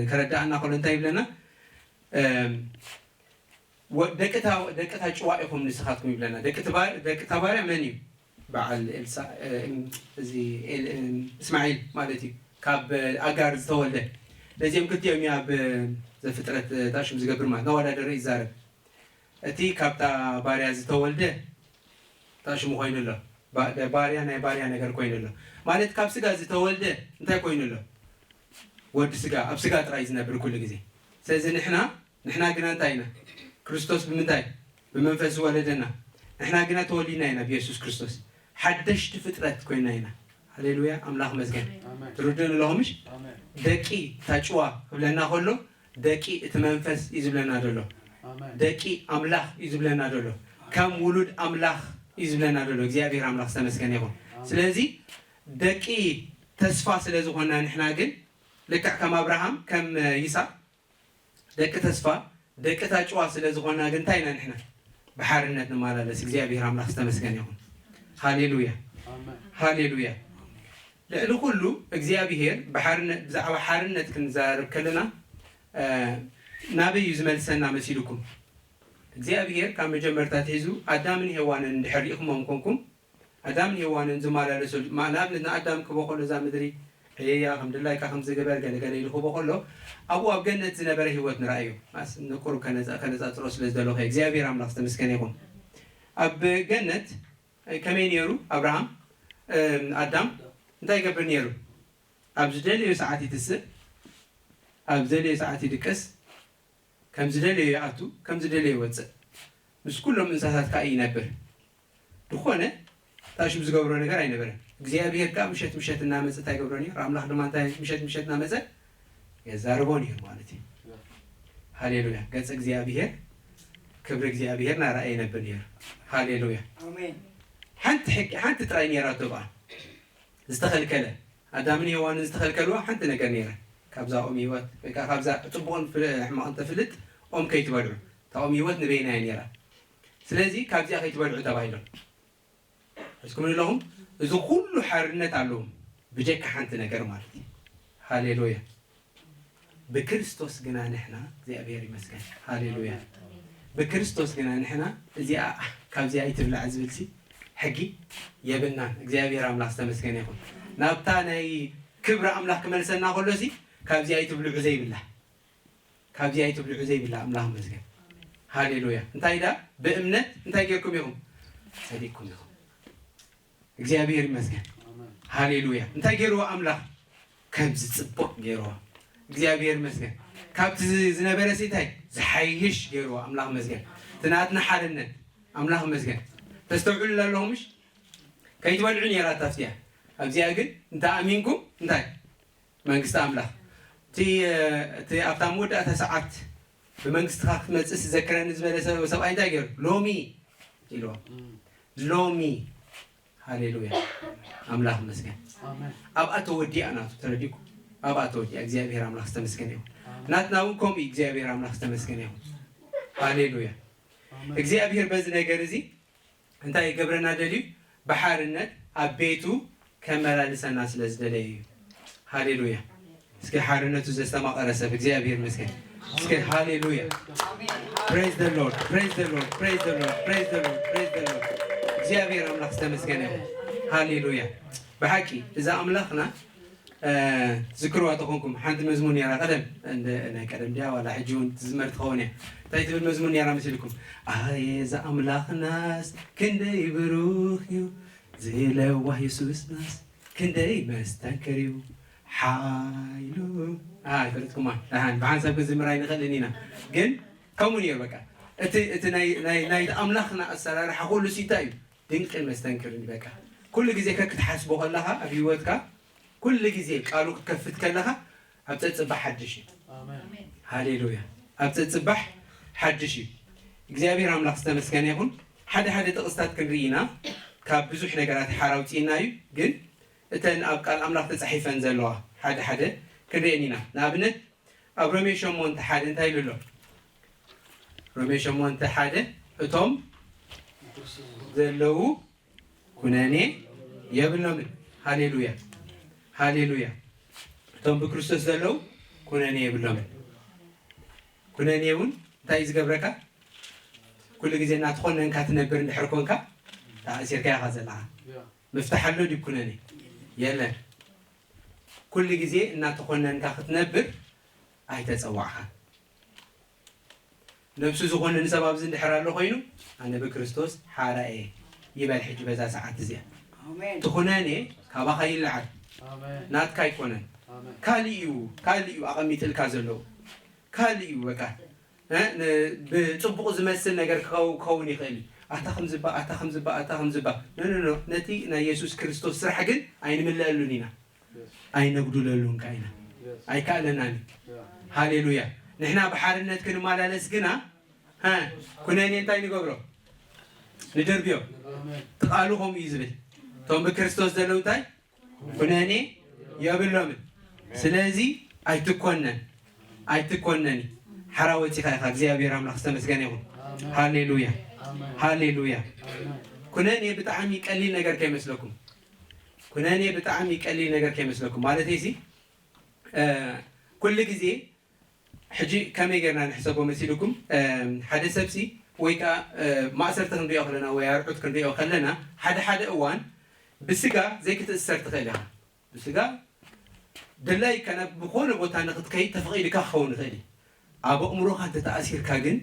ከረዳእና ከሎ እንታይ ይብለና? እም፣ ወ- ደቂ እታ ደቂ እታ ጭዋ ኢኹም ንስኻትኩም ይብለና። ደቂ እታ ባር- ደቂ እታ ባርያ መን እዩ? በዓል ኤልሳ እ፣ እም፣ እዚ ኤል- እም፣ እስማዒል ማለት እዩ። ካብ ኣጋር ዝተወልደ ነዚኦም ክልቲኦም እዩ ኣብ ዘፍጥረት ታሽም ዝገብር ማለት ነዋዳደረ ይዛረብ። እቲ ካብታ ባርያ ዝተወልደ ታሽሙ ኮይኑ ኣሎ። ባርያ ናይ ባርያ ነገር ኮይኑ ኣሎ ማለት ካብ ስጋ ዝተወልደ እንታይ ኮይኑ ኣሎ? ወዲ ስጋ ኣብ ስጋ ጥራይ ዝነብር ኩሉ ግዜ። ስለዚ ንሕና ንሕና ግና እንታይ ኢና? ክርስቶስ ብምንታይ? ብመንፈስ ዝወለደና። ንሕና ግና ተወሊድና ኢና ብየሱስ ክርስቶስ ሓደሽቲ ፍጥረት ኮይና ኢና። ሃሌሉያ ኣምላኽ መስገን። ትርድእን ኣለኹምሽ? ደቂ ታጭዋ ክብለና ከሎ ደቂ እቲ መንፈስ እዩ ዝብለና ዘሎ። ደቂ ኣምላኽ እዩ ዝብለና ዘሎ። ከም ውሉድ ኣምላኽ እዩ ዝብለና ዘሎ። እግዚኣብሔር ኣምላኽ ዝተመስገነ ይኹን። ስለዚ ደቂ ተስፋ ስለ ዝኾንና ንሕና ግን ልክዕ ከም ኣብርሃም ከም ይስሐቅ ደቂ ተስፋ ደቂ ታጭዋ ስለ ዝኾንና ግን እንታይ ኢና ንሕና ብሓርነት ንመላለስ። እግዚኣብሔር ኣምላኽ ዝተመስገነ ይኹን። ሃሌሉያ ሃሌሉያ። ልዕሊ ኩሉ እግዚኣብሔር ብሓርነት ብዛዕባ ሓርነት ክንዛረብ ከለና ናበይ እዩ ዝመልሰና መሲልኩም? እግዚኣብሔር ካብ መጀመርታ ኣትሒዙ ኣዳምን ሄዋንን እንድሕር ርኢኹሞም ኮንኩም ኣዳምን ሄዋንን ዝመላለሰሉ ንኣብነት ንኣዳም ክቦ ከሎ እዛ ምድሪ ዕየያ ከም ድላይካ ከም ዝግበር ገለገለ ኢሉ ክቦ ከሎ ኣብኡ ኣብ ገነት ዝነበረ ህይወት ንረኣዮ። ንቁሩብ ከነፃፅሮ ስለ ዝደለኹ እግዚኣብሔር ኣምላኽ ዝተመስገነ ይኹን። ኣብ ገነት ከመይ ነይሩ ኣብርሃም ኣዳም እንታይ ይገብር ነይሩ? ኣብ ዝደለዮ ሰዓት ይትስእ፣ ኣብ ዝደለዮ ሰዓት ይድቅስ፣ ከም ዝደለዮ ይኣቱ፣ ከም ዝደለዮ ይወፅእ፣ ምስ ኩሎም እንስሳታት ከዓ ይነብር። ዝኾነ ታሽም ዝገብሮ ነገር ኣይነበረን። እግዚኣብሔር ከዓ ምሸት ምሸት እናመፀ እንታይ ይገብሮ ነይሩ? ኣምላኽ ድማ እንታይ ምሸት ምሸት እናመፀ የዛርቦ ነይሩ ማለት እዩ። ሃሌሉያ። ገጽ እግዚኣብሔር ክብሪ እግዚኣብሔር ናረኣየ ይነብር ነይሩ። ሃሌሉያ። ሓንቲ ሕጊ ሓንቲ ጥራይ ነይራቶ ብኣ ዝተኸልከለ ኣዳምን ሄዋንን ዝተኸልከልዋ ሓንቲ ነገር ነይራ። ካብዛ ኦም ህይወት ወይ ከዓ ካብዛ ፅቡቕን ሕማቕን ተፍልጥ ኦም ከይትበልዑ። እታ ኦም ህይወት ንበይና እያ ነይራ። ስለዚ ካብዚኣ ከይትበልዑ ተባሂሎም። ሕዝኩም ኣለኹም? እዚ ኩሉ ሓርነት ኣለዎም ብጀካ ሓንቲ ነገር ማለት እዩ። ሃሌሉያ። ብክርስቶስ ግና ንሕና እግዚኣብሔር ይመስገን። ሃሌሉያ። ብክርስቶስ ግና ንሕና እዚኣ ካብዚኣ ኣይትብላዕ ዝብል ሲ ሕጊ የብልናን። እግዚኣብሔር ኣምላኽ ዝተመስገነ ይኹን። ናብታ ናይ ክብሪ ኣምላኽ ክመልሰና ከሎ ሲ ካብዚኣ ኣይትብልዑ ዘይብላ ካብዚ ኣይትብልዑ ዘይብላ ኣምላኽ መስገን። ሃሌሉያ። እንታይ ዳ ብእምነት እንታይ ጌርኩም ኢኹም? ጸዲቅኩም ኢኹም። እግዚኣብሔር ይመስገን። ሃሌሉያ። እንታይ ገይርዎ ኣምላኽ? ከም ዝጽቡቕ ገይርዎ። እግዚኣብሔር ይመስገን። ካብቲ ዝ- ዝነበረ ሲ እንታይ ዝሓይሽ ገይርዎ ኣምላኽ መስገን። እቲ ናትና ሓርነት ኣምላኽ መስገን። ተስተውዕሉ ኣለኹምሽ? ከይትበልዑ ነይራ እታ ኣብዚኣ ኣብዚኣ ግን እንተ ኣሚንኩም እንታይ መንግስቲ ኣምላኽ እቲ እቲ ኣብታ መወዳእታ ሰዓት ብመንግስትኻ ክትመፅእ ዘክረኒ ዝበለ ሰብ- ሰብኣይ እንታይ ገይሩ ሎሚ ኢልዎ ሎሚ ሃሌሉያ ኣምላኽ መስገን ኣብኣ ተወዲኣ ናቱ ተረዲኩ ኣብኣ ተወዲኣ እግዚኣብሔር ኣምላኽ ዝተመስገነ ይኹን ናትና እውን ከምኡ እግዚኣብሔር ኣምላኽ ዝተመስገነ ይኹን ሃሌሉያ እግዚኣብሔር በዚ ነገር እዚ እንታይ ይገብረና ደልዩ ብሓርነት ኣብ ቤቱ ከመላልሰና ስለ ዝደለየ እዩ ሃሌሉያ እስኪ ሓርነቱ ዘስተማቐረ ሰብ እግዚኣብሔር መስገን እስኪ ሃሌሉያ praise the Lord praise the Lord praise the Lord praise the Lord praise the Lord እግዚኣብሔር ኣምላኽ ዝተመስገነ ይኹን ሃሌሉያ ብሓቂ እዛ ኣምላኽና ዝክርዋ ተኾንኩም ሓንቲ መዝሙር ነራ ቀደም ናይ ቀደም ድያ ዋላ ሕጂ እውን ትዝመር ትኸውን እያ እንታይ ትብል መዝሙር ነራ መሲልኩም ኣየ እዛ ኣምላኽናስ ክንደይ ብሩኽ እዩ ዝለዋህ የሱስናስ ክንደይ መስተንክር እዩ ሓይሉ ይፈልጥኩማ ደሓን ብሓንሳብ ክዝምር ኣይንኽእልን ኢና ግን ከምኡ ነይሩ በቃ እቲ እቲ ናይ ናይ ናይ ኣምላኽና ኣሰራርሓ ኩሉ ሲታ እዩ ድንቅን መስተንክርን በቃ ኩሉ ግዜ ከክትሓስቦ ከለኻ ኣብ ህይወትካ ኩሉ ግዜ ቃሉ ክትከፍት ከለኻ ኣብ ፀፅባሕ ሓድሽ እዩ ሃሌሉያ ኣብ ፀፅባሕ ሓድሽ እዩ እግዚኣብሔር ኣምላኽ ዝተመስገነ ይኹን ሓደ ሓደ ጥቕስታት ክንርኢ ኢና ካብ ብዙሕ ነገራት ሓር ኣውፅእና እዩ ግን እተን ኣብ ቃል ኣምላኽ ተፃሒፈን ዘለዋ ሓደ ሓደ ክንርእየን ኢና ንኣብነት ኣብ ሮሜ ሸሞንተ ሓደ እንታይ ኢሉ ኣሎ? ሮሜ ሸሞንተ ሓደ፣ እቶም ዘለዉ ኩነኔ የብሎምን። ሃሌሉያ፣ ሃሌሉያ። እቶም ብክርስቶስ ዘለዉ ኩነኔ የብሎምን። ኩነኔ እውን እንታይ እዩ ዝገብረካ? ኩሉ ግዜ እናተኾነንካ ትነብር እንድሕር ኮንካ፣ ተኣሲርካ ኢኻ ዘለኻ። ምፍታሕ ኣሎ ድዩ ኩነኔ? የለን። ኩሉ ግዜ እናተኾነንካ ክትነብር ኣይተጸዋዕኻን። ነብሱ ዝኾነኒ ሰብ ኣብዚ እንድሕር ኣሎ ኮይኑ፣ ኣነ ብክርስቶስ ሓራ እየ ይበል ሕጂ በዛ ሰዓት እዚኣ። ኣሜን። ትኹነኔ ካባኻ ይለዓል። ኣሜን። ናትካ ኣይኮነን። ኣሜን። ካልእ እዩ፣ ካልእ እዩ ኣቐሚጥልካ ዘለዉ። ካልእ እዩ በቃ። እ፣ ን-፣ ብጽቡቕ ዝመስል ነገር ክኸው-፣ ክኸውን ይኽእል እዩ። ኣታ ከም ዝባ፣ ኣታ ከም ዝባ፣ ኣታ ከም ዝባ። ኖ፣ ኖ፣ ኖ። ነቲ ናይ የሱስ ክርስቶስ ስራሕ ግን ኣይንምለአሉን ኢና። ኣይነጉድለሉን ከ ኢና። ኣይከኣለናን እዩ። ሃሌሉያ። ንሕና ብሓርነት ክንመላለስ ግና፣ እ፣ ኩነኔ እንታይ ንገብሮ? ንደርብዮ። እቲ ቃሉ ከምኡ እዩ ዝብል። እቶም ብክርስቶስ ዘለዉ እንታይ? ኩነኔ የብሎምን። ስለዚ ኣይትኮነን፣ ኣይትኮነኒ። ሓራ ወፂኻ ኢኻ። እግዚኣብሔር ኣምላኽ ዝተመስገነ ይኹን። ሃሌሉያ፣ ሃሌሉያ። ኩነኔ ብጣዕሚ ቀሊል ነገር ከይመስለኩም፣ ኩነኔ ብጣዕሚ ቀሊል ነገር ከይመስለኩም። ማለት እዚ፣ እ፣ ኩሉ ግዜ ሕጂ ከመይ ጌርና ንሕሰቦ መሲልኩም? እም፣ ሓደ ሰብሲ ወይ ከኣ፣ እ፣ ማእሰርቲ ክንሪኦ ከለና ወይ ኣርዑት ክንሪኦ ከለና፣ ሓደ ሓደ እዋን ብስጋ ዘይክትእሰር ትኽእል ኢኻ። ብስጋ ድላይካ ናብ ዝኾነ ቦታ ንኽትከይድ ተፈቒዱካ ክኸውን ይኽእል እዩ። ኣብ ኣእምሮኻ እንተተኣሲርካ ግን፣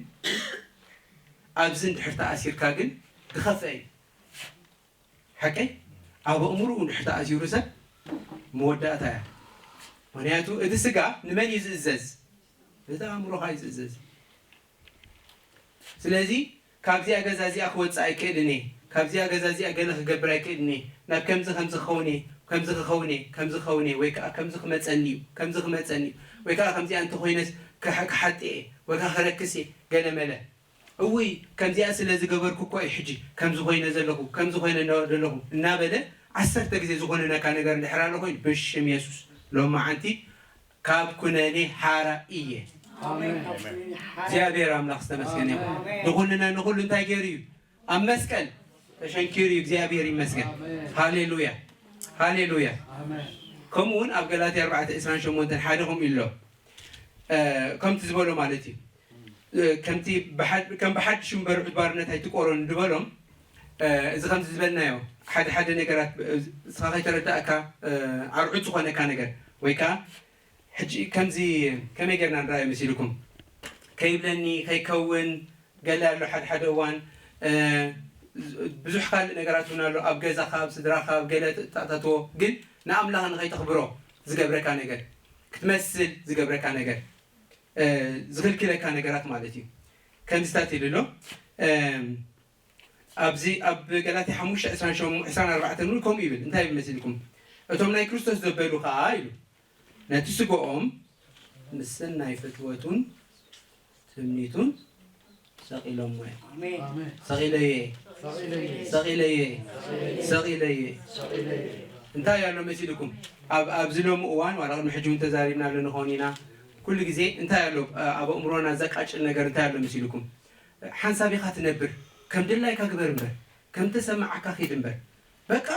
ኣብዚ እንድሕር ተኣሲርካ ግን፣ ዝኸፍአ እዩ። ሓቀይ? ኣብ ኣእምሮኡ እንድሕር ተኣሲሩ ሰብ መወዳእታ እያ። ምኽንያቱ እቲ ስጋ ንመን እዩ ዝእዘዝ? ነቲ ኣእምሮኻ እዩ ዝእዘዝ። ስለዚ ካብዚኣ ገዛ እዚኣ ክወፅእ ኣይክእልን እየ፣ ካብዚኣ ገዛ እዚኣ ገለ ክገብር ኣይክእልን እየ፣ ናብ ከምዚ ከምዚ ክኸውን እየ፣ ከምዚ ክኸውን እየ፣ ከምዚ ክኸውን እየ፣ ወይ ከዓ ከምዚ ክመፀኒ እዩ፣ ከምዚ ክመፀኒ እዩ፣ ወይ ከዓ ከምዚኣ እንተኮይነስ ክሓ-፣ ክሓጢ እየ፣ ወይ ከዓ ክረክስ እየ፣ ገለ መለ። እውይ፣ ከምዚኣ ስለ ዝገበርኩ እኮ እዩ ሕጂ ከምዚ ኮይነ ዘለኹ፣ ከምዚ ኮይነ ነ-፣ ዘለኹ እናበለ ዓሰርተ ግዜ ዝኾነነካ ነገር እንድሕር ኣሎ ኮይኑ፣ ብሽም የሱስ ሎማዓንቲ ካብ ኩነኔ ሓራ እየ። ኣሜን። እግዚኣብሔር ኣምላኽ ዝተመስገነ ይኹን። ኣሜን። ንኹልና ንኹሉ እንታይ ገይሩ እዩ? ኣብ መስቀል ተሸንኪሩ እዩ። እግዚኣብሔር ይመስገን። ኣሜን። ሃሌሉያ፣ ሃሌሉያ። ኣሜን። ከምኡ እውን ኣብ ገላትያ ኣርባዕተ ዕስራን ሸሞንተን ሓደ ከምኡ ኢሎ፣ እ፣ ከምቲ ዝበሎ ማለት እዩ። እ፣ ከምቲ ብሓድ-፣ ከም ብሓድሽ እምበር ባርነት ኣይትቆረኑ ዝበሎም፣ እ፣ እዚ ከምዚ ዝበልናዮ ሓደ ሓደ ነገራት፣ እ፣ ንስኻ ከይተረዳእካ፣ እ፣ ኣርዑት ዝኾነካ ነገር ወይ ከዓ ሕጂ ከምዚ ከመይ ጌርና ንረኣዮ መሲልኩም? ከይብለኒ፣ ከይከውን፣ ገለ ኣሎ ሓደ ሓደ እዋን፣ እ፣ ብዙሕ ካልእ ነገራት እውን ኣሎ። ኣብ ገዛኻ፣ ኣብ ስድራኻ፣ ኣብ ገለ ተኣታትዎ፣ ግን ንኣምላኽ ንኸይተኽብሮ ዝገብረካ ነገር፣ ክትመስል ዝገብረካ ነገር፣ እ፣ ዝኽልክለካ ነገራት ማለት እዩ። ከምዚታት ኢሉ ኣሎ። እም፣ ኣብዚ ኣብ ገላትያ ሓሙሽተ ዕስራን ሸሞንተን፣ ዕስራን ኣርባዕተን እውን ከምኡ ይብል። እንታይ ይብል መሲልኩም? እቶም ናይ ክርስቶስ ዘበሉ ኸኣ ኢሉ፣ ነቲ ስጋኦም ምስ ሰናይ ፍትወቱን ትምኒቱን ሰቒሎሞ እዮም። ኣሜን። ኣሜን። ሰቒለዮ እየ፣ ሰቒለዮ እየ፣ ሰቒለዮ እየ፣ ሰቒለዮ እየ፣ ሰቒለዮ እየ። እንታይ ኣሎ መሲልኩም? ኣብ፣ ኣብዚ ሎሚ እዋን፣ ዋላ ቅድሚ ሕጂ እውን ተዛሪብናሉ ንኸውን ኢና። ኩሉ ግዜ እንታይ ኣሎ፣ ኣብ ኣእምሮና ዘቃጭል ነገር እንታይ ኣሎ መሲልኩም? ሓንሳብ ኢኻ ትነብር፣ ከም ድላይካ ግበር እምበር፣ ከም ተሰማዓካ ኺድ እምበር። በቃ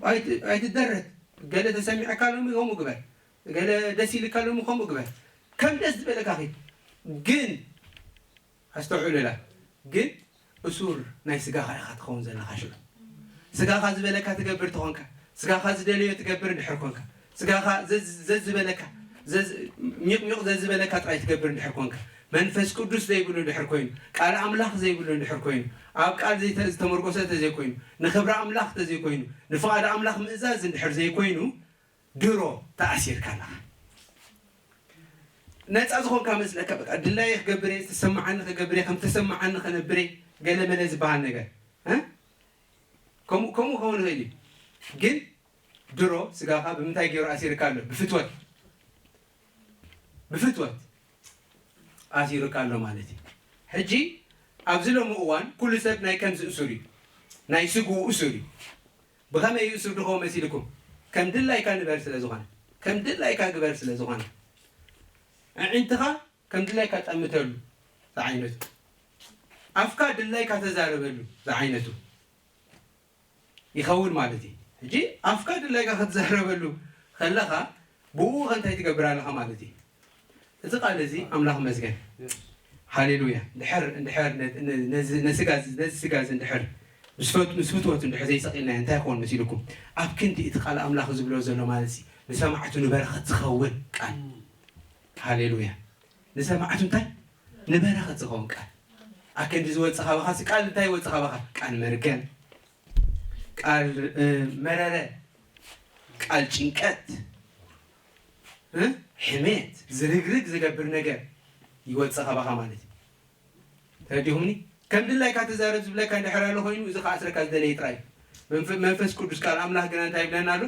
ኣይት-፣ ኣይትደረት። ገለ ተሰሚዕካ ሎሚ ከምኡ ግበር፣ ገለ ደስ ኢልካ ሎሚ ከምኡ ግበር። ከም ደስ ዝበለካ ኺድ። ግን ኣስተውዕሉላ፣ ግን እሱር ናይ ስጋኻ ኢኻ ትኸውን ዘለኻ ሽዑ። ስጋኻ ዝበለካ ትገብር ተኾንካ፣ ስጋኻ ዝደለዮ ትገብር እንድሕር ኮንካ፣ ስጋኻ ዘዝ-፣ ዘዝበለካ፣ ዘዝ-፣ ሚቕ ሚቕ ዘዝበለካ ጥራይ ትገብር እንድሕር ኮንካ፣ መንፈስ ቅዱስ ዘይብሉ እንድሕር ኮይኑ፣ ቃል ኣምላኽ ዘይብሉ እንድሕር ኮይኑ፣ ኣብ ቃል ዘይተ-፣ ዝተመርኮሰ ተዘይኮይኑ፣ ንኽብሪ ኣምላኽ ተዘይኮይኑ፣ ንፍቓድ ኣምላኽ ምእዛዝ እንድሕር ዘይኮይኑ፣ ድሮ ተኣሲርካ ኣለኻ። ነፃ ዝኾንካ መስለካ፣ በቃ ድላየ ክገብር እየ፣ ዝተሰማዓኒ ክገብር እየ፣ ከም ተሰማዓኒ ክነብር እየ፣ ገለ መለ ዝበሃል ነገር፣ እ? ከምኡ፣ ከምኡ ክኸውን ይኽእል እዩ። ግን ድሮ ስጋኻ ብምንታይ ገይሩ ኣሲርካ ኣሎ? ብፍትወት። ብፍትወት ኣሲሩካ ኣሎ ማለት እዩ። ሕጂ ኣብዚ ሎሚ እዋን ኩሉ ሰብ ናይ ከምዚ እሱር እዩ። ናይ ስግኡ እሱር እዩ። ብኸመይ እዩ እሱር ድኸውን መሲልኩም? ከም ድላይካ ንበር ስለ ዝኾነ። ከም ድላይካ ግበር ስለ ዝኾነ። ኣዒንትኻ ከም ድላይካ ጠምተሉ ዝዓይነቱ፣ ኣፍካ ድላይካ ተዛረበሉ ዝዓይነቱ ይኸውን ማለት እዩ። ሕጂ ኣፍካ ድላይካ ክትዛረበሉ ከለኻ ብኡ እንታይ ትገብር ኣለኻ ማለት እዩ። እዚ ቃል እዚ ኣምላኽ መስገን። ሃሌሉያ። እንድሕር እንድሕር ነ- ነ- ነዚ ነዚ ስጋ እዚ- ነዚ ስጋ እዚ እንድሕር ምስ ፈት- ምስ ፍትወቱ እንድሕር ዘይሰቒልናዮ እንታይ ይኸውን መሲልኩም? ኣብ ክንዲ እቲ ቃል ኣምላኽ ዝብሎ ዘሎ ማለት እዚ ንሰማዕቱ ንበረኸት ዝኸውን ቃል። ሃሌሉያ። ንሰማዕቱ እንታይ ንበረኸት ዝኸውን ቃል። ኣብ ክንዲ ዝወፅእ ካባኻ ቃል እንታይ ይወፅእ ካባኻ? ቃል መርገም፣ ቃል መረረ፣ ቃል ጭንቀት፣ ሕሜት፣ ዝርግርግ ዝገብር ነገር ይወፅእ ካባኻ ማለት እዩ። ተረዲኹምኒ? ከም ድላይካ ተዛረብ ዝብለካ እንድሕር ኣሎ ኮይኑ፣ እዚ ከኣስረካ ዝደለየ ጥራይ እዩ። መንፈስ ቅዱስ ቃል ኣምላኽ ግና እንታይ ይብለና ኣሎ?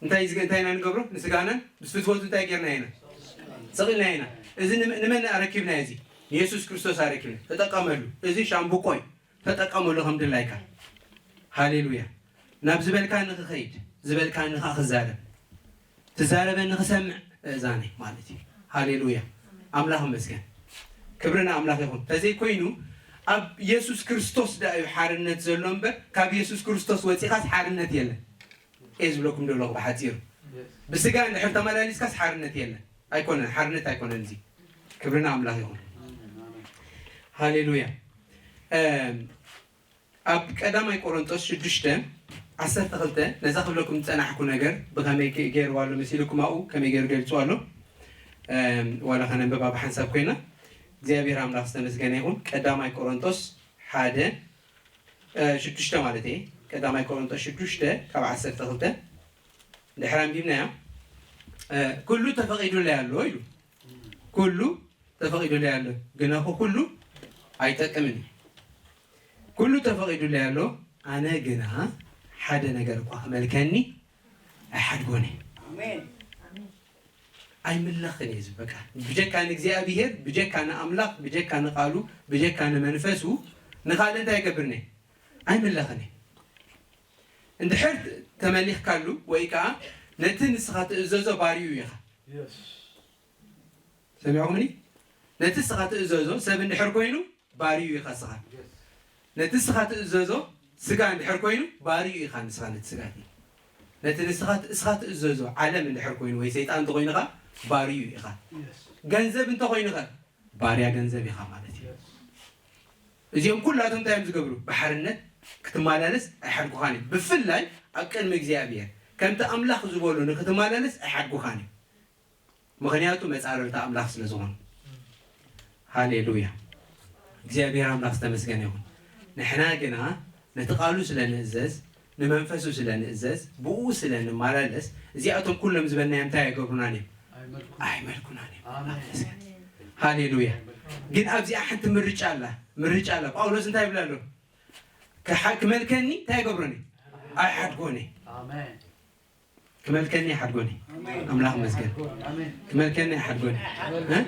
እንታይ እንታይ ኢና ንገብሮ? ንስጋናን ምስ ፍትወቱ እንታይ ጌርና ኢና? ሰቒልና ኢና። እዚ ንመን ኣረኪብና? እዚ ንየሱስ ክርስቶስ ኣረኪብና። ተጠቀመሉ። እዚ ሻምብቆ እዩ። ተጠቀመሉ ከም ድላይካ። ሃሌሉያ። ናብ ዝበልካ ንክኸይድ፣ ዝበልካ ንኻ ክዛረብ፣ ትዛረበ ንክሰምዕ እእዛነይ ማለት እዩ። ሃሌሉያ። ኣምላኽ መስገን። ክብሪ ንኣምላኽ ይኹን። ተዘይኮይኑ ኣብ የሱስ ክርስቶስ ዳ እዩ ሓርነት ዘሎ እምበር ካብ የሱስ ክርስቶስ ወፂኻስ ሓርነት የለን። እየ ዝብለኩም ዘለኹ ብሓፂሩ። ብስጋ እንድሕር ተመላሊስካስ ሓርነት የለን። ኣይኮነን፣ ሓርነት ኣይኮነን እዚ። ክብሪ ንኣምላኽ ይኹን። ሃሌሉያ። ኣብ ቀዳማይ ቆሮንጦስ ሽዱሽተ ዓሰርተ ክልተ ነዛ ክብለኩም ዝጸናሕኩ ነገር ብኸመይ ገይርዋ ኣሎ መሲልኩም ኣብኡ ከመይ ገይሩ ገሊጽዋ ኣሎ። ዋላ ከነንብባ ብሓንሳብ ኮይና እግዚኣብሔር ኣምላኽ ዝተመስገነ ይኹን። ቀዳማይ ቆሮንጦስ ሓደ ሽዱሽተ ማለት እየ። ቀዳማይ ቆሮንጦስ ሽዱሽተ ካብ ዓሰርተ ክልተ ድሕሪ ኣንቢብናያ ኩሉ ተፈቒዱለይ ኣሎ ኢሉ። ኩሉ ተፈቒዱለይ ኣሎ፣ ግናኹ ኩሉ ኣይጠቅምን እዩ። ኩሉ ተፈቒዱለይ ኣሎ፣ ኣነ ግና ሓደ ነገር እኳ ክመልከኒ ኣይሓድጎን እየ። ኣይምለኽን እየ ዝብል በቃ። ብጀካ ንእግዚኣብሔር፣ ብጀካ ንኣምላኽ፣ ብጀካ ንቓሉ፣ ብጀካ ንመንፈሱ ንኻልእ እንታይ ይገብርን እየ? ኣይምለኽን እየ። እንድሕር ተመሊኽካሉ ወይ ከዓ ነቲ ንስኻ ትእዘዞ ባርዩ ኢኻ። ሰሚዕኹምኒ? ነቲ እስኻ ትእዘዞ ሰብ እንድሕር ኮይኑ ባርዩ ኢኻ እስኻ። ነቲ እስኻ ትእዘዞ ስጋ እንድሕር ኮይኑ ባርዩ ኢኻ ንስኻ ነቲ ስጋ እቲ። ነቲ ንስኻ እስኻ ትእዘዞ ዓለም እንድሕር ኮይኑ ወይ ሰይጣን እንተኾይኑ ኸኣ ባርዩ ኢኻ። ገንዘብ እንተኾይኑ ኸ ባርያ ገንዘብ ኢኻ ማለት እዩ። እዚኦም ኩላቶም እንታይ እዮም ዝገብሩ? ብሓርነት ክትመላለስ ኣይሓድጉኻን እዮም። ብፍላይ ኣብ ቅድሚ እግዚኣብሔር ከምቲ ኣምላኽ ዝበሎ ንክትመላለስ ኣይሓድጉኻን እዮም። ምኽንያቱ መጻረርቲ ኣምላኽ ስለ ዝኾኑ። ሃሌሉያ። እግዚኣብሔር ኣምላኽ ዝተመስገነ ይኹን። ንሕና ግና ነቲ ቃሉ ስለ ንእዘዝ፣ ንመንፈሱ ስለ ንእዘዝ፣ ብኡ ስለ ንመላለስ፣ እዚኣቶም ኩሎም ዝበልናዮም እንታይ ኣይገብሩናን እዮም? ኣይመልኩናን እዮም። ኣሜን። ኣመስግን። ሃሌሉያ። ግን ኣብዚኣ ሓንቲ ምርጫ ኣላ። ምርጫ ኣላ። ጳውሎስ እንታይ ይብል ኣሎ? ክሓ- ክመልከኒ እንታይ ይገብሮኒ? ኣይሓድጎኒ። ኣሜን። ክመልከኒ ኣይሓድጎኒ። ኣምላኽ ይመስገን። ኣሜን። ክመልከኒ ኣይሓድጎኒ። እ?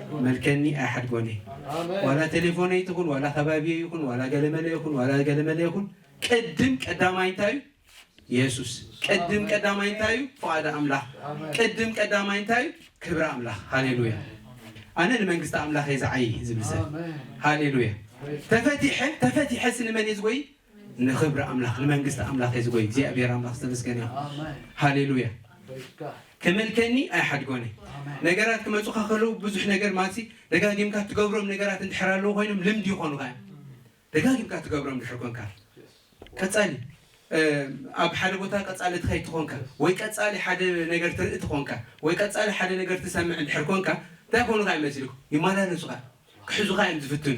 ክመልከኒ ኣይሓድጎኒ። ኣሜን። ዋላ ቴሌፎነይ ትኹን፣ ዋላ ከባቢየ ይኹን፣ ዋላ ገለመለ ይኹን፣ ዋላ ገለመለ ይኹን፣ ቅድም ቀዳማይ እንታይ እዩ? የሱስ። ቅድም ቀዳማይ እንታይ እዩ? ፍቓድ ኣምላኽ። ኣሜን። ቅድም ቀዳማይ እንታይ እዩ? ክብሪ ኣምላኽ። ሃሌሉያ። ኣነ ንመንግስቲ ኣምላኽ እየ ዝዓዪ ዝብል ሰብ። ኣሜን። ሃሌሉያ። ተፈቲሐ፣ ተፈቲሐ ስንመን እየ ዝጎይ? ንኽብሪ ኣምላኽ፣ ንመንግስቲ ኣምላኽ እየ ዝጎይ። እግዚኣብሔር ኣምላኽ ዝተመስገነ ይኹን። ኣሜን። ሃሌሉያ። Praise God። ክመልከኒ ኣይሓድጎኒ። ኣሜን። ነገራት ክመጹኻ ከለዉ ብዙሕ ነገር ማለት ሲ፣ ደጋጊምካ ትገብሮም ነገራት እንድሕር ኣለዉ ኮይኖም ልምዲ ይኾኑኻ እዮም። ደጋጊምካ ትገብሮም እንድሕር ኮንካ። ቀጻሊ፣ እ፣ ኣብ ሓደ ቦታ ቀጻሊ ትኸይድ ትኾንካ፣ ወይ ቀጻሊ ሓደ ነገር ትርኢ ትኾንካ፣ ወይ ቀጻሊ ሓደ ነገር ትሰምዕ እንድሕር ኮንካ፣ እንታይ ኮኑኻ እዮም መሲልኩም? ይመላለሱኻ፣ ክሕዙኻ እዮም ዝፍትኑ።